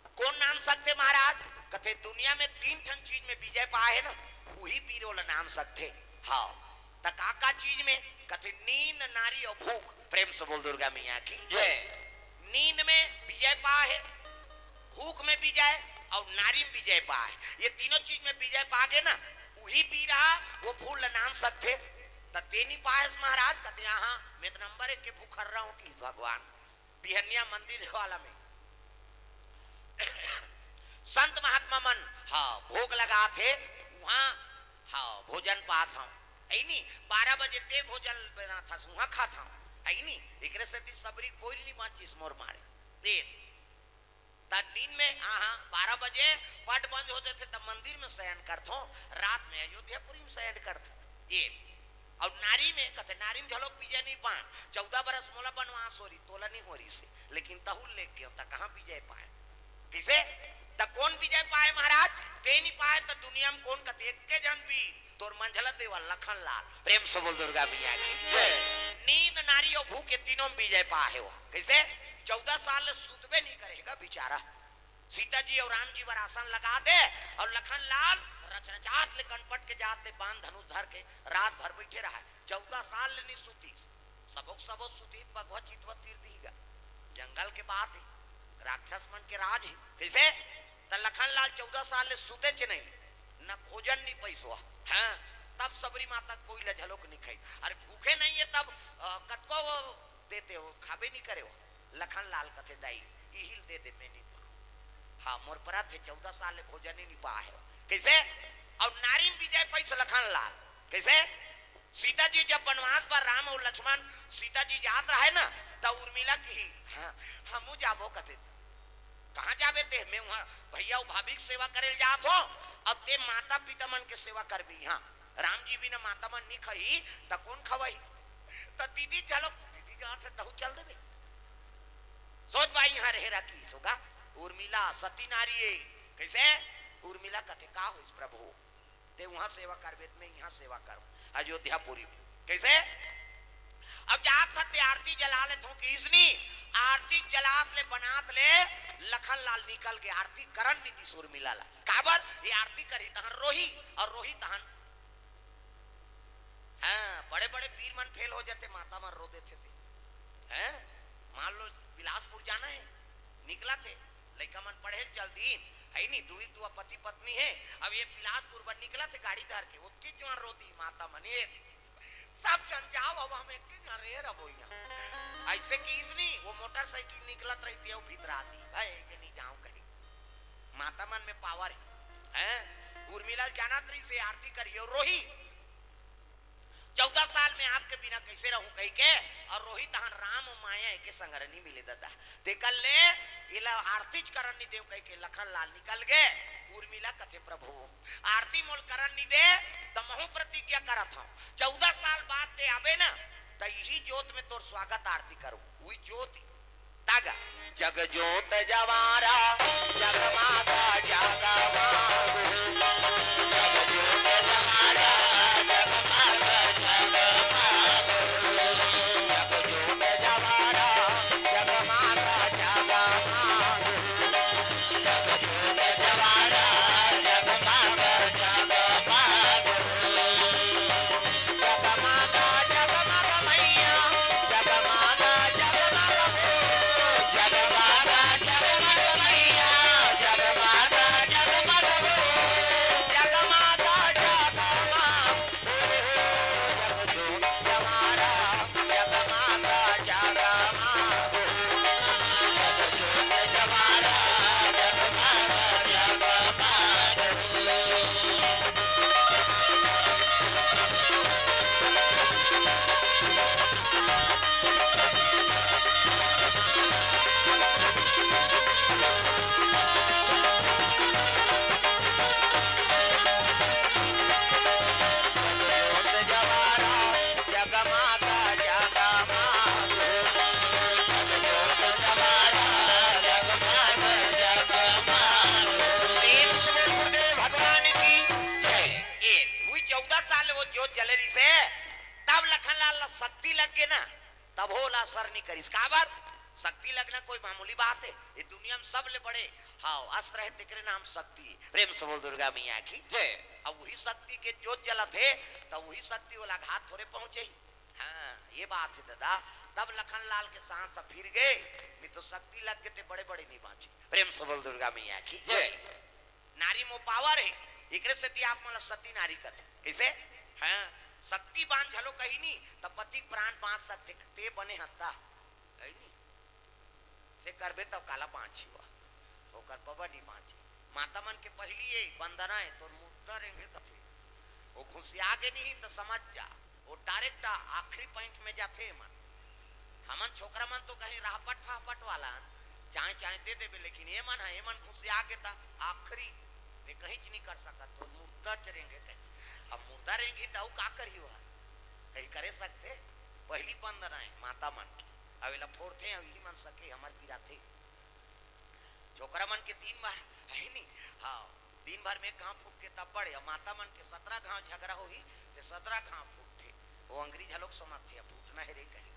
कोन नाम सकथे महाराज? कथे दुनिया में तीन ठन चीज में विजय पाए हे ना, उही पीर ओला नाम सकथे। हाँ, त का का चीज में? कथे नींद, नारी अउ भूख। प्रेम से बोल दुर्गा मैया की जय। नींद में विजय पाए हे, भूख में विजय अउ नारी में विजय पाए हे। ये तीनों चीज में विजय पागे ना, उही पीर हा वो फूल ला नाम सकथे। त ते नी पाएस महाराज? कथे हाँ, मैं तो नंबर एक के भूखर्रा हूँ कि भगवान बिहनिया मंदिर वाला में संत महात्मा मन, हाँ, भोग लगाथे, उहाँ, हाँ, भोजन पात हव। है नी, बारह बजे ते भोजन बनाथस, उहाँ खात हव। है नी, एकरे सेती सबरी कोई नहीं बाँचिस मोर मारे। दे, त दिन में, हाँ, हाँ, बारह बजे पट बंद हो जाथे, तब मंदिर में शयन करथो, रात में अयोध्यापुरी में शयन करथो। ये अउ नारी में कथे, नारी में घलोक विजय नहीं पान। चौदह बरस मोला बनवास हो रही, तोला नहीं हो रही से, लेकिन तहु लेके गेव, त कहाँ विजय पाए? किसे? त कोन विजय पाए महाराज? ते नहीं पाए त दुनिया में कोन कथे? एक के जन भी तोर मंझला देवा लखन लाल। प्रेम से बोल दुर्गा मैया की जय। नींद, नारी अउ भूख, ये तीनों में विजय पाए हो। कैसे? चौदह साल ले सुतबे नहीं करेगा बेचारा। सीता जी अउ राम जी बर आसन लगा दे अउ लखन लाल रचरचात ले कनपट के जात ले बाण धनुष धर के रात भर बैठे रहा। चौदह साल ले नहीं सुतीस। सबो के सबो सुतीत बघवा चितवा तीर दीगा। जंगल के बात हे, राक्षस मन के राज हे। कैसे? त लखन लाल चौदह साल ले सुतेच नहीं, न भोजन नहीं पैसवा। हाँ, तब सबरी माता कोई ल झलोक नहीं खाई। अरे भूखे नहीं है तब, अ, कतको वो देते हो, खाबे नहीं करे हो। लखन लाल कथे, दाई, इहिल दे दे, मैं नहीं पाऊँ। हाँ, मोर परत हे, चौदह साल ले भोजन ही नहीं पाए हो। कैसे? अउ नारी में विजय पाइस लखन लाल। कैसे? सीता जी जब बनवास बर राम अउ लक्ष्मण सीता जी जात रहे ना, त उर्मिला की, हाँ, हमू जाबो कथे। कहाँ जाबे ते? मैं उहाँ भैया अउ भाभी के सेवा करे जात हो, अउ ते माता पिता मन के सेवा करबी। हाँ, राम जी बिना माता मन नी खही, त कोन खवही? त दीदी चलो, दीदी जात हे, तहू चल देबे। सोच भाई, यहाँ रहे रखी सोगा, उर्मिला सती नारी हे। कैसे? उर्मिला कथे, का होइस प्रभु? ते उहाँ सेवा करबे, त मैं इहाँ सेवा करूँ, अयोध्यापुरी में। कैसे? अब जात था ते आरती जला ले थो किसनी, आरती जलात ले बनात ले लखन लाल निकल के आरती करन नहीं दी उर्मिला ला। काबर? ये आरती करही तहन रोही, अउ रोही तहन, हाँ, बड़े-बड़े वीर मन फेल हो जाथे, माता मन रो देथे ते। हैं? मान लो बिलासपुर जाना हे, निकलत हे, लइका मन पढ़े ल चल दीन, है नी, दुई दुआ पति पत्नी हे, अब ये बिलासपुर बर निकलत हे गाड़ी धर के, ओतकी जुआर रो दी माता मन, ये सब झन जाव, अब हम एक झन रे रबो इहाँ। अइसे किहिस नी, वो मोटरसाइकिल निकलत रहिस ते अउ भितरा दी, भाई, के नहीं जाव कही। माता मन में पावर हे, हैं? उर्मिला ल जानत रहिस हे आरती करिही अउ रोही। चौदह साल में आपके बिना कैसे रहूं कहिके, अउ रोही तहन राम अउ माया एके संग नी मिले ददा। तेकर ले एला आरतीच करन नी देव कहिके लखन लाल निकल गे। उर्मिला कथे, प्रभु, आरती मोल करन नी दे, त महूं प्रतिज्ञा करत हंव, चौदह साल बाद ते आबे ना, त इही जोत में तोर स्वागत आरती करूं। उही जोत तागा। जग जोत जवारा, जगमागा जगमाग। जग जोत जवारा, जगमागा जगमाग। जग जोत जवारा, जगमागा जगमाग। जग जोत जवारा, जगमागा जगमाग। जगमागा जगमग मैया, जगमागा जगमग हो, जगमागा जगमग मैया, जगमागा जगमग हो, जगमागा वो जोत जले रहिसे, तब लखन लाल ला शक्ति लग गे ना, तब ओला असर नहीं करिस। काबर? शक्ति लगना कोई मामूली बात हे? ये दुनिया में सबले बड़े, हाँ, अस्त्र हे, तेकरे नाम शक्ति हे। प्रेम से बोल दुर्गा मैया की। जय। अब वही शक्ति के जोत जलत हे, तब वही शक्ति वाला घात थोड़े पहुंचे ही। हाँ, ये बात हे दादा। तब लखन लाल के सांस फिर गे, नहीं तो शक्ति लग गे ते बड़े बड़े नहीं बांचे। प्रेम से बोल दुर्गा मैया की। जय। नारी में पावर हे, एकरे सेती आप मन ला सती नारी कथे। कइसे? हाँ, शक्तिवान घलो कही नी, त पति के प्राण बांच सकथे, ते बने हत्ता, हे नी? से करबे तब काला बांची वा, ओकर पवा नी बांची। माता मन के पहिली ये वंदना हे, तोर मुर्दा रेंगे कथे। वो घुसिया गे नहीं त समझ जा, वो direct आखिरी point में जाथे मन। हमन छोकरा मन तो कहीं रहपट फहपट वाला, चाय चाय दे देबे, लेकिन ये मन हे, ये मन घुसिया गे त आखिरी, ते कहीं नहीं कर सकत, तो मुर्दा च रेंगे कहीं। अब मुर्दा रेंगी त अउ का करही वह? कहीं करे सकथे? पहिली वंदना हे माता मन के, अब एला फोड़थे, अब यही मन सके हमर पिराथे। छोकरा मन के दिन भर, हे नी? हाँ, दिन भर में घाव फूट के तब बड़े, अब माता मन के सतरा घाव झगड़ा होही, ते सतरा घाव फूटथे। वो अंग्रेज लोग समझथे, अब फूटना हे रे कहीं।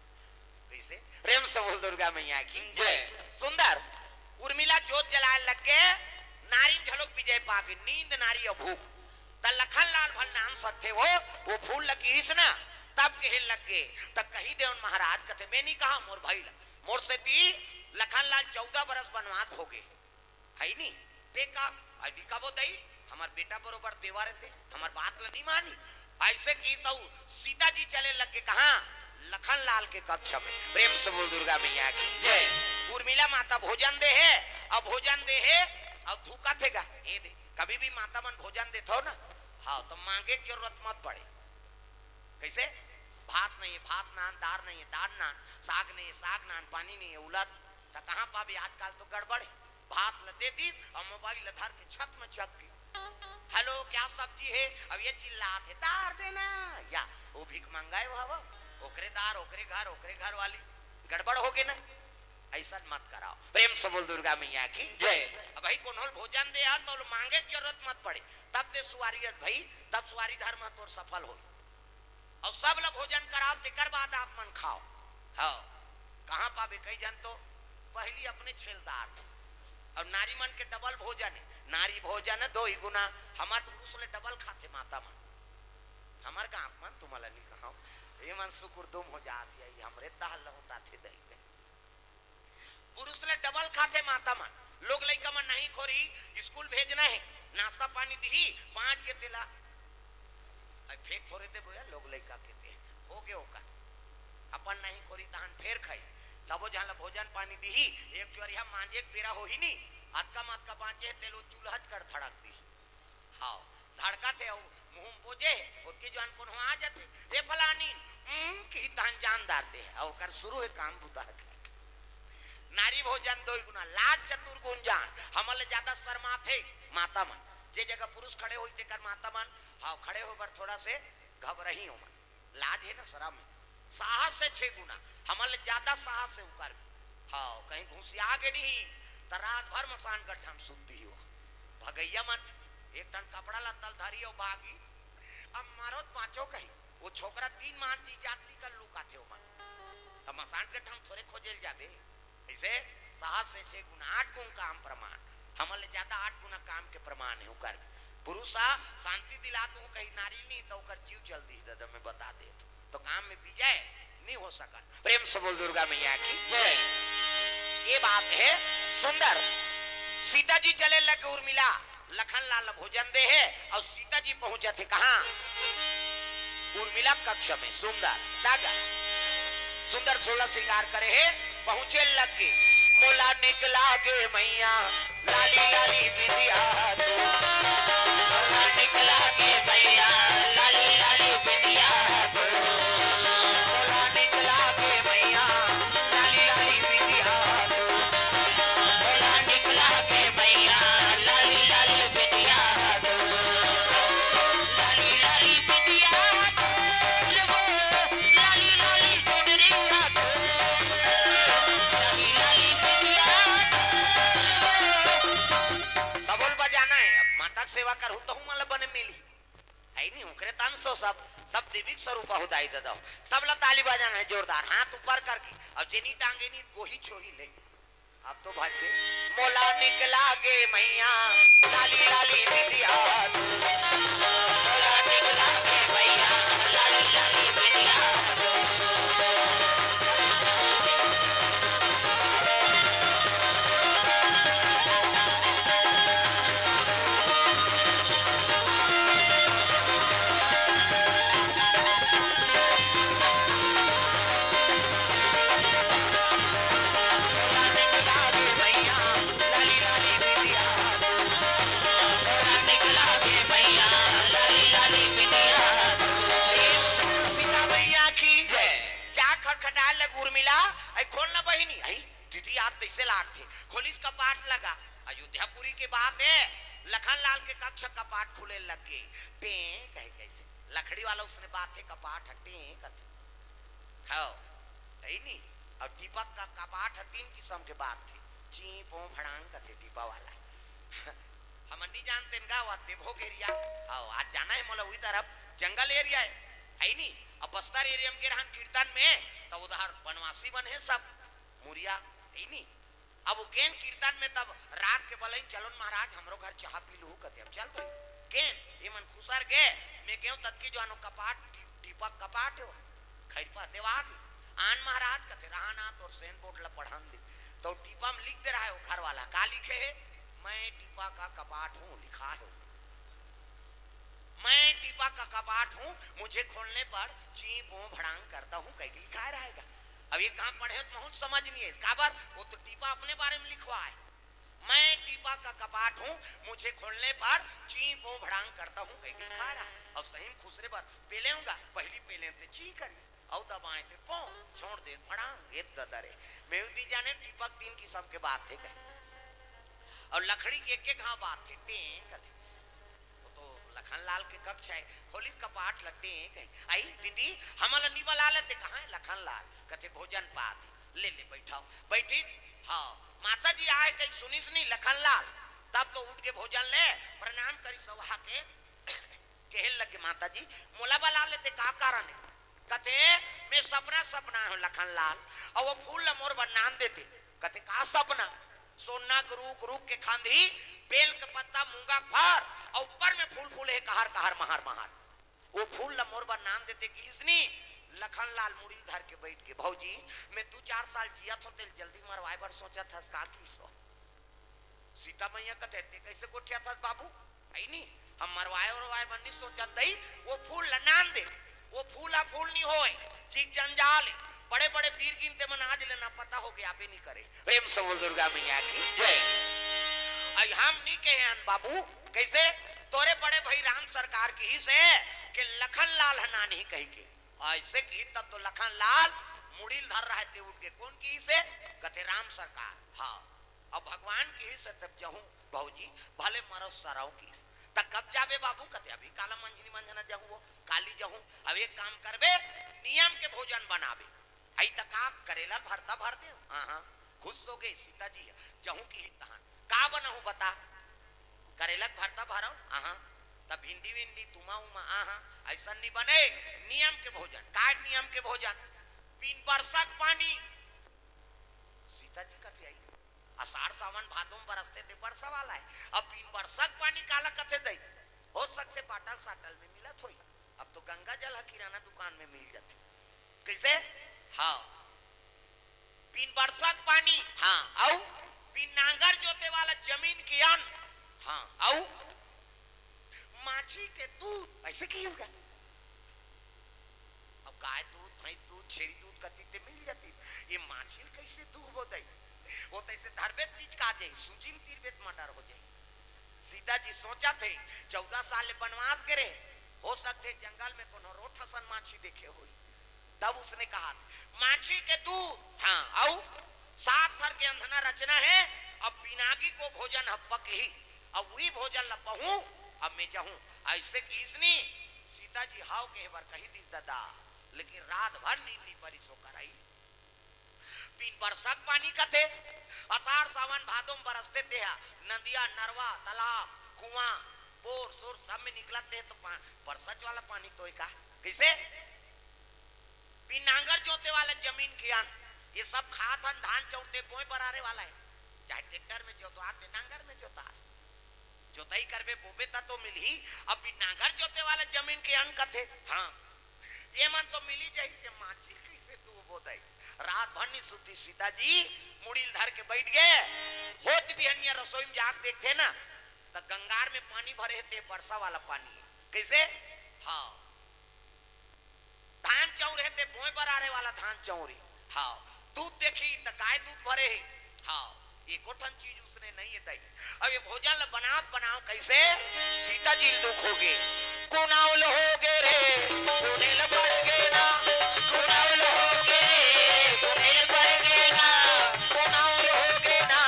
कइसे? प्रेम से बोल दुर्गा मैया की। जय। सुंदर। उर्मिला जोत जलाए लग गे, नारी घलोक विजय पागे, नींद नारी अभूख। त लखन लाल भल नाम सकथे वो, वो फूल लगिस ना, तब कहे लग गे, त कही देवन महाराज कथे, मैं नहीं कहा मोर भाई ला, मोर सेती लखन लाल चौदह बरस बनवास भोगे, हे नी? ते का, अभी का वो दई, हमर बेटा बरोबर देवा रहते, हमर बात ला नहीं मानी। ऐसे की सऊ सीता जी चले लग गे कहाँ? लखन लाल के कक्ष में। प्रेम से बोल दुर्गा मैया की। जय। उर्मिला माता भोजन दे हे, अब भोजन दे हे, अब धूका थे गा, ए दे। कभी भी माता मन भोजन देथो ना, हाँ, तो मांगे के जरूरत मत पड़े। कइसे? भात नहीं हे, भात नान, दार नहीं हे, दार नान, साग नहीं हे, साग नान, पानी नहीं हे, उलत, त कहाँ पाबे? आजकल तो गड़बड़ हे। भात ल दे दिस अउ मोबाइल ल धर के छत में चघ गे। हेलो, क्या सब्जी है? अब ये चिल्लात हे, "दार देना।" या वो भीख मंगाए हुआ वो, ओकरे दार, ओकरे घर, ओकरे घर वाली, गड़बड़ हो गे ना। ऐसा मत कराओ। प्रेम से बोल दुर्गा मैया की जय। अब भाई कोनो ल भोजन दे हा तो मांगे के जरूरत मत पड़े, तब दे सुवारी हे भाई, तब सुवारी धर्म तोर सफल हो। अउ सब ल भोजन कराओ, तेकर बाद आप मन खाओ। हाँ, कहाँ पाबे? कई झन तो पहिली अपने छेलदार थे। अउ नारी मन के डबल भोजन हे, नारी भोजन दोई गुना। हमर पुरुष ले डबल खाथे माता मन, हमर गाँव मन, तुमन ल नहीं कहाओ, ये मन सुकुर दुम हो जात हे, हमरे तहल ल उठाथे दई। पुरुष ले डबल खाथे माता मन। लोग लइका मन नहीं खोरी, स्कूल भेजना हे, नाश्ता पानी दिही, पाँच के तेला। अरे फेंक थोरे देबो या लोग लइका के ते। हो गे ओकर। अपन नहीं खोरी तहन फेर खाई। सबो झन ल भोजन पानी दिही, एक चुहरिया मांजे के बेरा होही नी। अतका मतका बांचे हे, तेल वो चूल्हा च कर धड़क दिही। हाँ, धड़कत हे, अउ मुंह में बोजे हे, ओतके जुआन कोनो आ जाथे, "रे फलानी, उम," किही तहन जान डारथे, अउ ओकर शुरू हे काम बुता के। नारी भोजन दोई गुना, लाज चतुर गुन जान, हमन ले ज्यादा शर्माथे माता मन। जे जगह पुरुष खड़े होई, तेकर माता मन, हाँ, खड़े होय बर थोड़ा से घबरही ओमन। लाज हे ना, शरम हे। साहस हे छे गुना, हमन ले ज्यादा साहस हे उकर में। हाँ, कहीं घुसिया गे नहीं, त रात भर मसान गड्ढा में सुत्ती ही वो। भगैया मन एक ठन कपड़ा लत्ता ल धरी अउ भागी। अब मरो त बाँचो कहीं, वो छोकरा तीन मान दी जात निकल लुकाथे ओमन। त मसान गड्ढा में थोरे खोजे ल जाबे। अइसे साहस हे छे गुना, आठ गुन काम प्रमाण, हमन ले ज्यादा आठ गुना काम के प्रमाण हे ओकर। पुरुष हा शांति दिलात हो कहीं नारी नहीं त ओकर जीव चल दिही दादा, मैं बता देत हूँ। तो काम में विजय नहीं हो सकत। प्रेम से बोल दुर्गा मैया की जय। ये बात हे सुंदर। सीता जी चले लगे उर्मिला, लखन लाल भोजन दे हे अउ सीता जी पहुंचत हे कहाँ? उर्मिला कक्ष में। सुंदर तागा, सुंदर सोलह श्रृंगार करे हे, पहुंचे लगे। मोला निक लागे मैया लाली लाली बिंदिया तो। मोला निक लागे मैया लाली लाली बिंदिया तो। मोला निक लागे मैया लाली लाली बिंदिया तो। मोला निक लागे मैया लाली लाली बिंदिया तो। लाली लाली बिंदिया तो। लाली लाली चुनरिया तो। लाली लाली बिंदिया तो। सबो ल बजाना हे। अब माता के सेवा करहू तहू मन ल बने मिलही। सब देवी के स्वरूप हो दाई ददा हो। सब ला ताली बजाना हे जोरदार, हाथ ऊपर करके। अउ जेनी टांगे नी गोही छोही ले। अब तो भजबे। मोला निकला गे मैया, लाली लाली बिंदिया। मोला निकला गे मैया, लाली लाली बिंदिया। सीता मैया की जय। जा खटखटाए लग उर्मिला, "आई खोल ना बहिनी।" "आई दीदी, आज तइसे लागथे।" खोलिस कपाट लगा, अयोध्यापुरी के बात हे, लखन लाल के कक्ष कपाट खुले लग गे। टें कहे कइसे, लकड़ी वाला उसने बात हे, कपाट ह टें कथे। हव, हे नी? अउ टीपा का कपाट ह तीन किसम के बात हे, ची, पो, भड़ांग कथे टीपा वाला। हमन नी जानतेन गा, वो देवभोग area। हव, आज जाना हे मोला उही तरफ, जंगल area हे, हे नी? अब बस्तर area में गे रहन कीर्तन में, त उधर बनवासी मन हे सब, मुरिया, हे नी? अब वो गेन कीर्तन में, तब रात के बलइन, "चलो न महाराज, हमरो घर चाहा पी लूहू," कथे। अब चल भाई, गेन, ये मन खुसर गे, मैं गेंव ततकी जुवार ओ कपाट, टी-, टीपा कपाट हे वो, खैरपा देवा गे। "आन महाराज," कथे, "रहा ना, तोर sign board ला पढ़न दे।" त टीपा में लिख दे रहा हे वो घर वाला, का लिखे हे? "मैं टीपा का कपाट हूँ," लिखा हे वो। "मैं टीपा का कपाट हूँ, मुझे खोलने पर ची, पो, भड़ांग करता हूँ," कहिके लिखाय रहेगा। अब ये कहाँ पढ़े हो त महूँ समझ नहीं हे, काबर? वो तो टीपा अपने बारे में लिखवाय। "मैं टीपा का कपाट हूँ, मुझे खोलने पर ची, पो, भड़ांग करता हूँ," कहिके लिखाय रहा। अउ सही में खुसरे बर पेलेंव गा, पहिली पेलेंव ते ची करिस, अउ दबाएंव ते पो, छोड़ दे भड़ांग, ए ददा रे। मैं उदी जाने टीपा के तीन किसम के बात हे कहे। अउ लकड़ी के एक एक घांव बात हे, टें कथे। वो तो लखन लाल के कक्ष हे, खोलिस कपाट ल टें कहे, "आई दीदी, हमन ल नी बला लेते।" "कहाँ हे लखन लाल?" कथे, "भोजन पात हे, ले ले बइठाव।" बइठिस, हव, माता जी आय कहिके सुनिस नी लखन लाल, तब तो उठ के भोजन ले, प्रणाम करिस अउ आके कहे लगे, "माता जी, मोला बला लेते, का कारण हे?" कथे, "मैं सपना सपनाय हूँ लखन लाल, अउ वो फूल ल मोर बर नान देते।" कथे, "का सपना?" "सोना के रूख, रूख के खांधी, बेल के पत्ता, मूंगा के फर, अउ ऊपर में फूल फूले हे कहर कहर, महर महर। वो फूल ल मोर बर नान देते," किहिस नी। लखन लाल मुड़ी ल धर के बइठ गे, "भौजी, मैं दू चार साल जियत हूँ, तेला जल्दी मरवाय बर सोचत हस का?" किहिस वो। सीता मैया कथे, "ते कइसे गोठियाथस बाबू?" हे नी, "हम मरवाय उरवाय बर नी सोचन दई, वो फूल ल नान दे, वो फूल ह फूल नी होय, चीक जंजाल हे। बड़े बड़े बीर गिनते मन आज ले ना पता हो गे, आबे नी करे।" प्रेम से बोल दुर्गा मैया की जय। अई हम नी कहे हन बाबू, कइसे? तोरे बड़े भई राम सरकार किहिस हे कि लखन लाल ह नानही कहिके। अइसे किहिस तब तो लखन लाल मुड़ी ल धर रहा हे, ते उठ गे, "कोन किहिस हे?" कथे, "राम सरकार।" हव। अब भगवान किहिस हे तब जहूँ भौजी, भले मरव सरव किहिस। त कब जाबे बाबू? कथे, "अभी काला मंझनी मंझना जहूँ वो, काली जहूँ।" अब एक काम करबे, नियम के भोजन बनाबे। अई त का करेला भरता भर दे? हाँ, हाँ। खुश हो गे सीता जी, जहूँ किहिस तहन। "का बनाहूँ बता?" "करेला के भरता भरव?" "हाँ, हाँ।" "त भिंडी विंडी, तुमा उमा?" "हाँ, हाँ।" "अइसन नी बने, नियम के भोजन।" "काय नियम के भोजन?" "बिन बरसा के पानी।" सीता जी कथे, "अई, असाढ़ सावन भादो में बरसथे ते बरसा वाला हे, अब बिन बरसा के पानी काला कथे दई?" हो सकथे बाटल साटल में मिलत होही, अब तो गंगा जल ह किराना दुकान में मिल जाथे। कइसे? हाँ, बिन बरसा के पानी, हाँ, अउ बिन नांगर जोते वाला जमीन के अन्न, हाँ, अउ माछी के दूध, अइसे किहिस गा। अब गाय दूध, भैंस दूध, छेरी दूध कति ते मिल जातिस, ये माछी ल कइसे दूहबो दई? वो त अइसे धरबे त पिचका जाही, सूजी म तीरबे त मर्डर हो जाही। सीता जी सोचथे, चौदह साल ले बनवास गे रहे, हो सकथे जंगल में कोनो रोठ असन माछी देखे होही। तब उसने कहा, "माछी के दूध, हाँ, अउ सात थर के अंधना रचना हे, अब पिनाकी को भोजन ह पकही, अब उही भोजन ल पहूँ, अब मैं जहूँ।" अइसे किहिस नी, सीता जी हव कहे बर कहि दिस ददा, लेकिन रात भर नींद नी परिस ओकर। अई बिन बरसा के पानी कथे, असाढ़ सावन भादो में बरसथे तेहा, नदिया, नरवा, तालाब, कुआं, बोर, सोर सब में निकलत हे, त पा-, बरसा वाला पानी तो ए का? कइसे? बिन नांगर जोते वाला जमीन के अन, ये सब खात हन धान चाउर, ते बोए बरारे वाला हे। चाहे ट्रैक्टर में जोतवास ते नांगर में जोतास, जोतई करबे बोबे त तो मिलही। अब बिन नांगर जोते वाला जमीन के अन कथे, हाँ, ये मन तो मिली जाही, ते मांझी कइसे तू बोदई? रात भर नी सुती सीता जी, मुड़ी ल धर के बइठ गे। होत बिहनिया रसोई में जाके देखथे ना, त गंगार में पानी भरे हे, ते बरसा वाला पानी हे। कइसे? हाँ, धान चाउर हे, ते बोए बरारे वाला धान चाउर हे। हाँ, दूध देखही त गाय दूध भरे हे। हाँ, एको ठन चीज उसने नइ हे दई। अब ये भोजन ल बनावत बनावत कइसे सीता जी ल दुख होगे, कुनाउल होगे रे, कुनेल पड़ गे ना, कुनाउल होगे रे, कुनेल पड़ गे ना, कुनाउल होगे ना,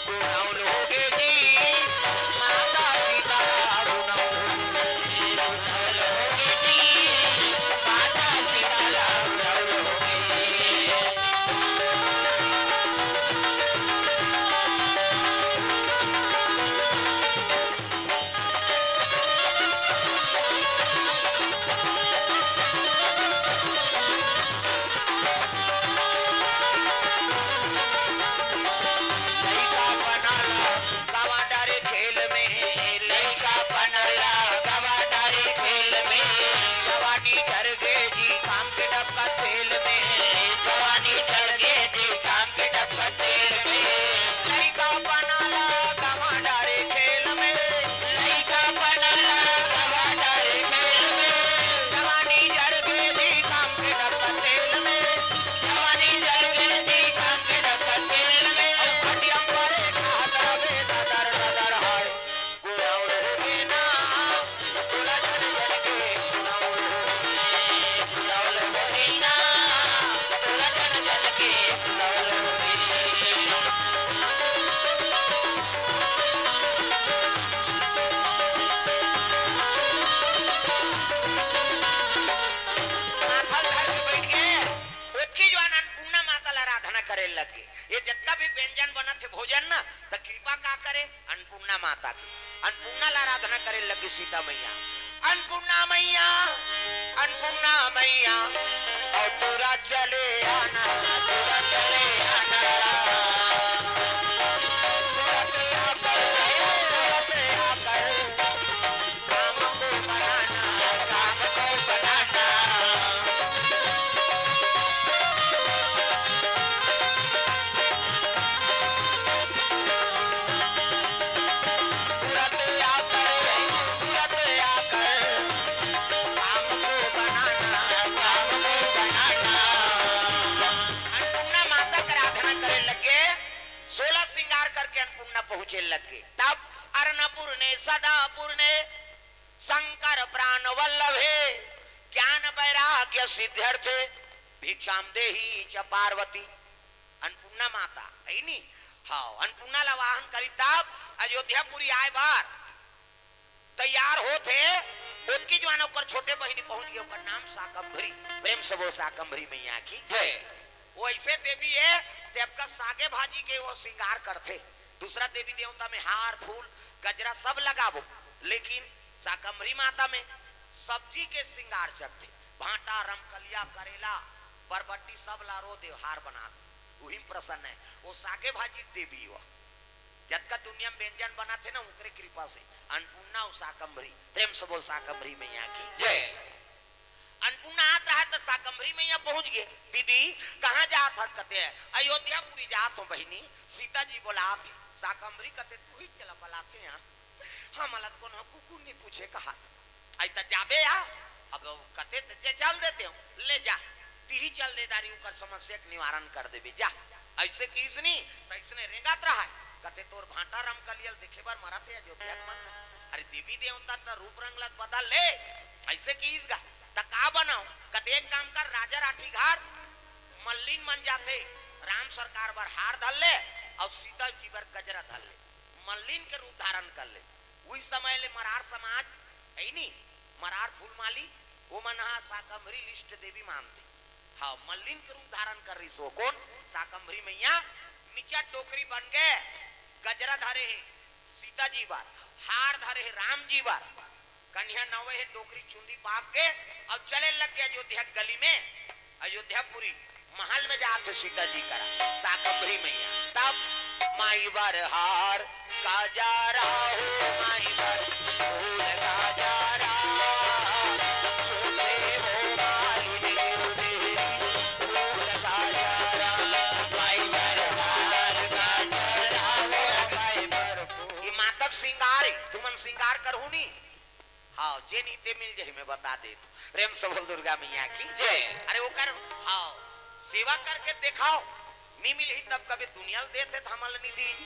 कुनाउल होगे जी, माता सीता कुनाउल होगे। लइका पना ला गवा डारे खेल में, लइका पना ला गवा डारे खेल में, जवानी झर गे जी काम के डबका तेल में, जवानी झर गे जी काम के डबका तेल में, लइका पना ला गवा डारे खेल में, लइका पना ला गवा डारे खेल में, जवानी झर गे जी काम के डबका तेल में, जवानी झर गे जी काम के डबका तेल में, अउ खटिया परे खात रहे ददर ददर हाय। माथा धर के बइठ गे, ओतकी जुवार अन्नपूर्णा माता ल आराधना करे लग गे। ये जतका भी व्यंजन बनत हे भोजन न, त कृपा का करे? अन्नपूर्णा माता के। अन्नपूर्णा ला आराधना करे लगी सीता मैया, अन्नपूर्णा मैया, अन्नपूर्णा मैया, अउ टूरा चले आना, टूरा चले आना, टूरा पे आकर, टूरा पे आकर, काम को बनाना, काम को बनाना। तुरंत आकर, तुरंत आकर, काम को बनाना, काम को बनाना। अन्नपूर्णा माता के आराधना करे लगे, सोलह श्रृंगार करके अन्नपूर्णा पहुंचे लगे। तब अन्नपूर्णे सदा पूर्णे शंकर प्राण वल्लभे, ज्ञान वैराग्य सिद्ध्यर्थे, भिक्षाम देही च पार्वती। अन्नपूर्णा माता, है नी? हाँ, अन्नपूर्णा ला वाहन करी तब अयोध्यापुरी आए बर तैयार होत हे। ओतकी जुवार ओकर छोटे बहिनी पहुंच गे, ओकर नाम शाकंभरी। प्रेम से बोल शाकंभरी मैया की जय। वो ऐसे देवी हे, ते आपका सागे भाजी के वो श्रृंगार करथे। दूसरा देवी देवता में हार, फूल, गजरा सब लगाबो, लेकिन शाकंभरी माता में सब्जी के श्रृंगार चघथे। भांटा, रमकलिया, करेला, बरबट्टी सब ला रो देव, हार बना दे, उही में प्रसन्न हे। वो सागे भाजी देवी वो, जतका दुनिया में व्यंजन बनत हे ना, ओकरे कृपा से। अन्नपूर्णा अउ शाकंभरी, प्रेम से बोल शाकंभरी मैया की जय। अन्नपूर्णा आत रहा त शाकंभरी मैया पहुंच गे। दीदी, कहाँ जात हस? कथे, अयोध्यापुरी जात हों बहिनी, सीता जी बोलात हे। शाकंभरी कथे, तू ही चला बलाथे यहाँ, हमला त कोनो कुकुर नहीं पूछे कहा। आई त जाबे या, अब कथे त जे चल देते हो, ले जा, तिही चल दे दारी, उकर समस्या के निवारण कर देबे, जा। ऐसे किहिस नी, त इसने रेंगत रहा है। कथे, तोर भांटा रमकलिया ल देखे बर मरत हे अयोध्या के मन। अरे देवी देवता त रूप रंग ला बदल ले, ऐसे किहिस गा। त का बनाओ? कथे एक काम कर, राजा राठी घर मल्लिन मन जाथे, राम सरकार बर हार धर ले अउ सीता जी बर गजरा धर ले, मल्लिन के रूप धारण कर ले। उही समय ले मरार समाज है नी, मरार फूलमाली, वो मन हा शाकंभरी इष्ट देवी मानथे। हाँ, मल्लिन के रूप धारण कर रही सो। कौन? शाकंभरी मैया। निचट डोकरी बन के गजरा धरे हे सीता जी बर, हार धरे हे राम जी बर। कनिहा नवे हे, डोकरी चुंदी पाप के, अउ चले लग गे अयोध्या गली में, अयोध्यापुरी महल में जात हे सीता जी करा, शाकंभरी मैया। तब माई बर हार का जा रहा हो, माई बर फूल का जा रहा, तोते हो मालिन के देहरी फूल का जा रहा, माई बर हार का जा रहा हो, माई बर फूल। ये मातक श्रृंगार हे, तुमन श्रृंगार करहू नी। हाँ, जे नहीं ते मिल जाही, मैं बता देत हूँ। प्रेम से बोल दुर्गा मैया की जय। अरे ओकर, हाँ, सेवा करके देखाओ, नहीं मिलही तब कभी दुनिया ल देत हे त हमन ल नहीं दीही।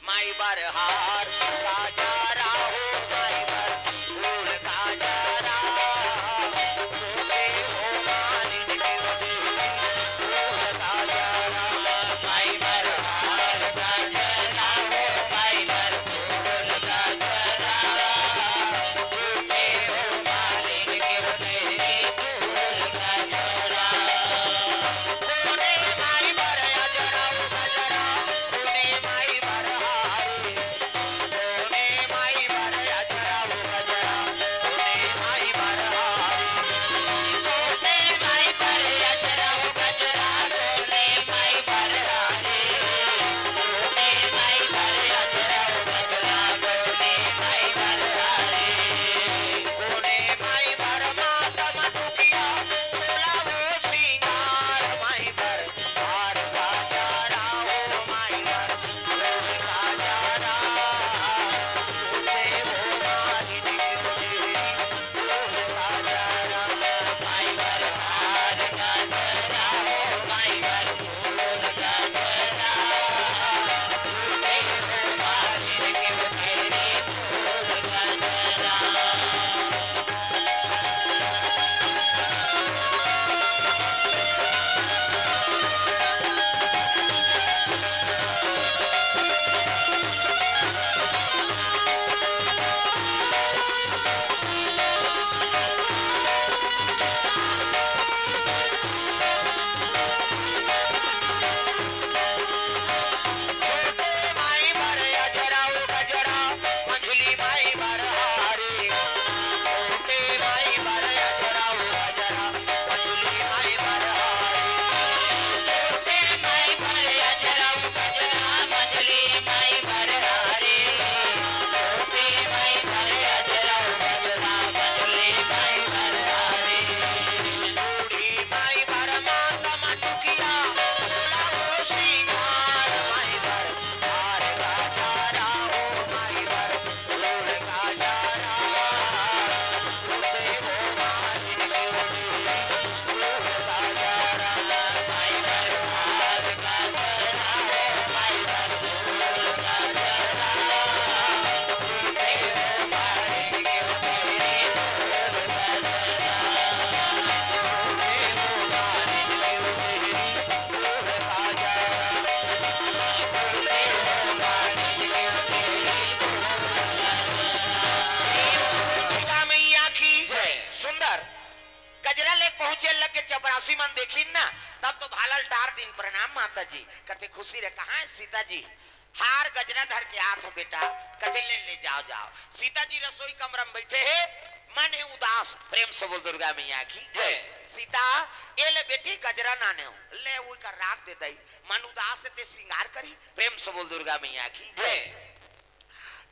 माई बर हार का जा रहा हो, माई बर फूल का जा रहा, तोते हो मालिन के देहरी फूल का जा रहा, माई बर हार का जा रहा हो, माई बर फूल का जा रहा। दुर्गा मैया की जय। सुंदर गजरा ले पहुंचे लगे, चपरासी मन देखिन ना, तब तो भाला ल डार दिन, "प्रणाम माता जी।" कथे, "खुशी रहे, कहाँ हे सीता जी?" हार गजरा धर के आत हों बेटा। कथे, "ले, ले जाओ, जाओ।" सीता जी रसोई कमरा में बैठे हे, मन हे उदास। प्रेम से बोल दुर्गा मैया की जय। सीता, ये ले बेटी गजरा नाने हों, ले ओकर राख दे दई, मन उदास हे ते श्रृंगार करही। प्रेम से बोल दुर्गा मैया की जय।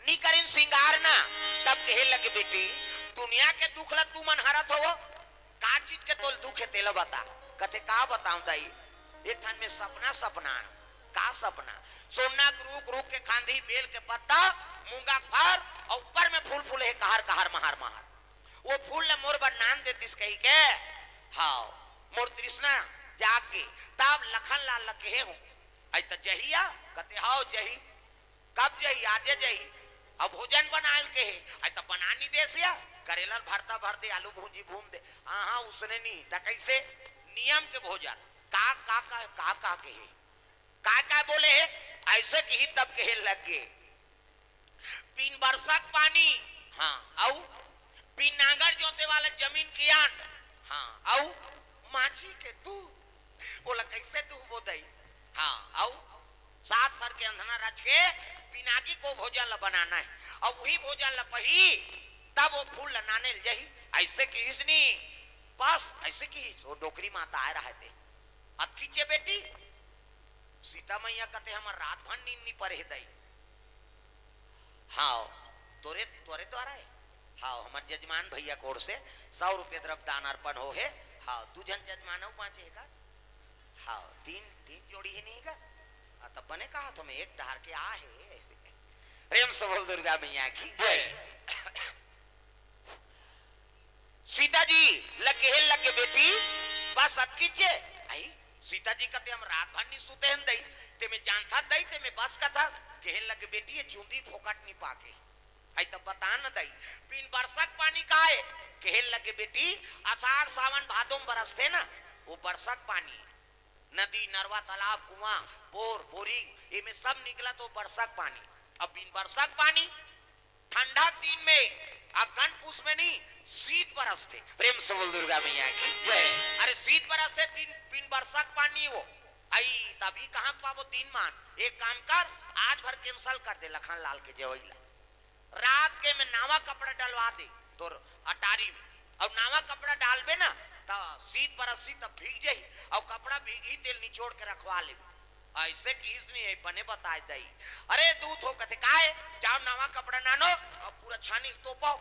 नी करिन श्रृंगार ना, तब कहे लगे, "बेटी, दुनिया के दुख ला तुमन हरत होवो, का चीज के तोल दुख हे तेला बता।" कथे, "का बताऊं दाई, एक ठन में सपना सपना हे।" "का सपना?" "सोना के रूख, रूख के खांधी, बेल के पत्ता, मूंगा के फर, अउ ऊपर में फूल फूले हे कहर कहर महर महर। वो फूल ला मोर बर नान देतिस कही के, हाँ, मोर तृष्णा जाग गे, तब लखन लाल ला कहे हों, अई त जही या?" कथे, "हाव जही।" "कब जही?" "आजे जही।" "अउ भोजन बनाए ल कहे?" "अई त बना नी देस या, करेला ल भरता भर दे, आलू भूंजी भून दे।" "हाँ, हाँ, उसने नी।" "त कइसे?" "नियम के भोजन।" "का, का, का, का, का कहे?" "का, का बोले हे?" अइसे किही तब कहे लग गे, "बिन बरसा के पानी, हाँ, अउ बिन नांगर जोते वाला जमीन के अन्न, हाँ, अउ माछी के दूध, ओला कइसे दूहबो दई? हाँ, अउ सात थर के अंधना रच के पिनाकी को भोजन ला बनाना हे, अउ उही भोजन ला पही तब वो फूल ल नाने ल जही। अइसे किहिस नी, बस अइसे किहिस, वो डोकरी माता आय रहय ते। अतकिच ए बेटी, सीता मैया कथे, "हमर रात भर नींद नी परे हे दाई।" "हाव, तोरे, तोरे द्वारा हे?" "हाव, हमर जजमान भैया कोर से सौ रुपया द्रव्य दान अर्पण हो हे।" "हाव, दू झन जजमान अउ बांचे हे का?" "हाव, तीन, तीन जोड़ी हे नहीं का?" "आ, तब बने कहा तो मैं एक डहर के आ हे," अइसे कहे। प्रेम से बोल दुर्गा मैया की जय। सीता जी ल केहे लगे, "बेटी, बस अतकिच ए।" अई, सीता जी कथे, "हम रात भर नी सुते हन दई, ते में जानथा दई, ते में बस कथा।" केहे लगे, "बेटी, ये चूंदी फोकट नी पाके।" अई, "तब बता न दई, बिन बरसक पानी का ए?" केहे लगे, "बेटी, असाढ़ सावन भादो म बरसथे ना, वो बरसक पानी, नदी, नरवा, तालाब, कुआं, बोर, बोरिंग, एमे सब निकलत वो बरसक पानी। अब बिन बरसक पानी, ठंडा दिन में, अगन पूस में नी, सीत बरसथे।" प्रेम से बोल दुर्गा मैया की जय। "अरे सीत बरसथे, दिन बिन बरसक पानी वो।" अई, "तभी कहाँ पाबो दिन मान? एक काम कर, आज भर cancel कर दे लखन लाल के जवई ला। रात के में नावा कपड़ा डलवा दे तोर अटारी में, अउ नावा कपड़ा डालबे ना, त सीत बरसही, त भीग जही, अउ कपड़ा भीगही, तेल निचोड़ के रखवा लेबे।" अइसे किहिस नी हे, बने बताय दई। "अरे दूत हो," कथे, "काय?" "जाव नावा कपड़ा नानो, अउ पूरा छानी ल तोपव।"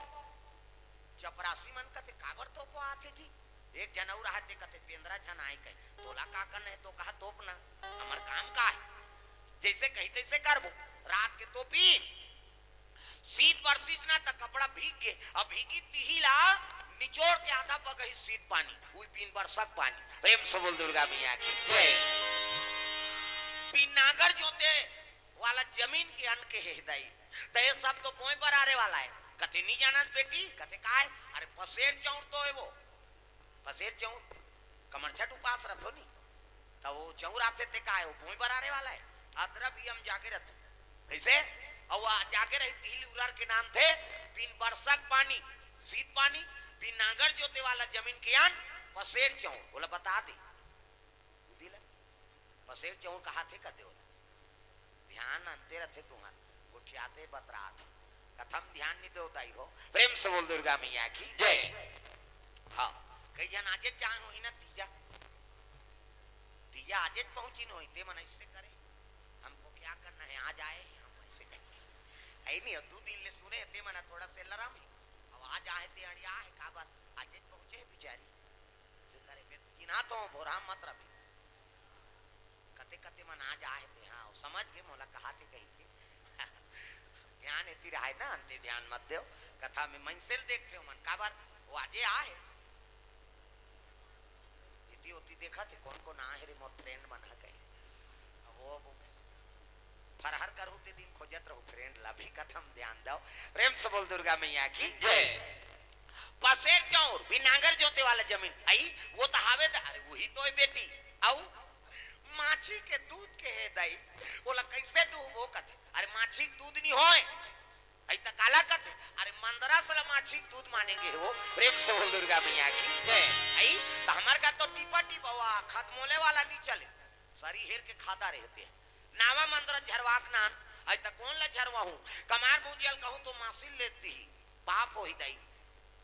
चपरासी मन कथे, "काबर तोपवाथे जी?" एक झन अउ रहय ते कथे, "पेंदरा झन आय कहे।" "तोला का करना हे, तो कहा तोप ना, हमर काम का हे?" जइसे कही तइसे करबो। रात के तोपी, सीत बरसिस ना त कपड़ा भीग गे, अब भीगी तिही ला निचोड़ के आधा बगही सीत पानी, उही बिन बरसक पानी। प्रेम से बोल दुर्गा मैया की जय। बिन नांगर जोते वाला जमीन के अन केहे दई, त ये सब तो बोए बरारे वाला हे। कथे, "नी जानस बेटी?" कथे, "काय?" "अरे पसेर चौंर तो हे वो।" पसेर चौंर, कमरछठ उपास रथो नी, त वो चौंर आथे ते काय, वो बोए बरारे वाला हे। अदरा भी हम जागे रथो। कइसे? अउ वो जागे रही तिहली उरर के नाम थे, बिन बरसक पानी, सीत पानी, बिन नांगर जोते वाला जमीन के अन, पसेर चौंर, ओला बता दे। बुद्धि ला। पसेर चौंर कहाथे कथे ओला। ध्यान अंते रथे तुंहर, गोठियाथे बतरात। कथा म ध्यान नी देव दाई हो। प्रेम से बोल दुर्गा मैया की जय। हाँ, कई झन आजेच जान होही ना तीजा। तीजा आजेच पहुंचिन होही, ते मन अइसे करे, "हमको क्या करना है, आज आए हैं हम," अइसे कहे। अई नी, दू दिन ले सुने, ते मन थोड़ा से लरम हे। अब आज आहे ते अड़िया हे, काबर? आजेच पहुंचे हे बिचारी। अइसे करे, मैं चिन्हात हों, भोरहा मत रबे। कते कते मन आज आहे ते, हाँ, समझ गे मोला कहाथे कहिके। ध्यान एती रहय ना, अंते ध्यान मत देव। कथा में मनसे ल देखथे ओमन, काबर वो आजे आहे। एती ओती देखथे, कोन कोन आहे रे मोर friend मन ह कहे। अब वो, वो फरहर करहू ते दिन खोजत रहू friend ला, अभी कथा म ध्यान दव। प्रेम से बोल दुर्गा मैया की जय। पसेर चौंर, बिन नांगर जोते वाला जमीन, अई, वो त हावे त, अरे, उही तो हे बेटी। अउ माछी के दूध केहे दई, ओला कइसे दूहबो कथे, अरे, माछी के दूध नी होय, अई त काला कथे, अरे, मंदरा सला माछी के दूध माने गे हे वो। प्रेम से बोल दुर्गा मैया की जय। अई, त हमर घर तो टिपा टिपा हुआ, खतमोले वाला नी चले, सरी हेर के खादा रहिथे। नावा मंदरा झरवाक नान, अई त कोन ला झरवाहूं? कमार मुंजिया ल कहूं तो मासी ल लेत दिही, पाप होही दई।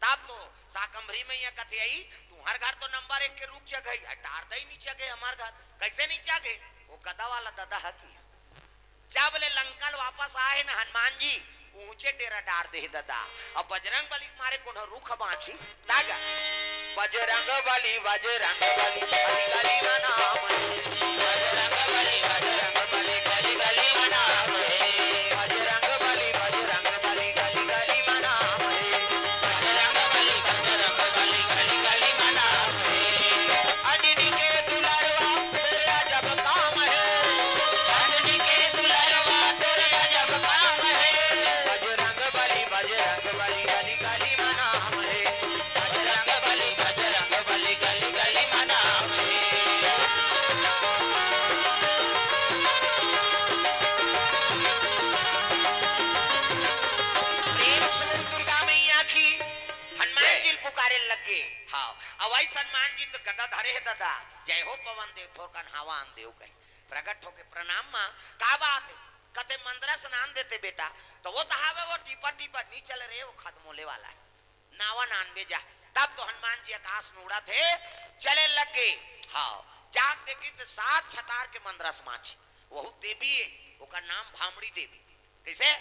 तब तो साकंभरी मैया कथे अई, तुंहर घर तो नंबर एक के रूख जगह हे, अई डार दई नीचा गे हमर घर। कइसे नीचा गे? वो गदा वाला ददा ह किहिस। जब ले लंका ल वापस आए हे ना हनुमान जी, ऊंचे डेरा डार दे हे ददा। अब बजरंग बली के मारे कोनो रूख बांची, तागा। बजरंग बली, बजरंग बली, गली गली म नाम हे। बजरंग बली, बजरंग बली, गली गली म नाम हे। बजरंग बली, बजरंग बली, गली गली म नाम हे। बजरंग बली, बजरंग बली, गली गली म नाम हे। अंजनी के दुलरवा तोर अजब काम हे। अंजनी के दुलरवा तोर अजब काम हे। बजरंग बली, बजरंग बली, गली गली म नाम हे। बजरंग बली, बजरंग बली, गली गली म नाम हे। प्रेम से बोल दुर्गा मैया की। हनुमान जी ल पुकारे लगे। हाँ, अवइस हनुमान जी त गदा धरे हे ददा। जय हो पवन देव, थोरकन हवा आन देव कहे। प्रगट होके प्रणाम माँ, का बात हे? कथे मंदरस नान देते बेटा, त वो त हावे वो टीपा टीपा नी चले रे, वो खत्म होले वाला हे। नावा नानबे जा। तब तो हनुमान जी आकाश में उड़त हे, चले लग गे। हाँ, जाके देखी त सात छतार के मंदरस माछी, वहू देवी हे, ओकर नाम भामड़ी देवी। कइसे?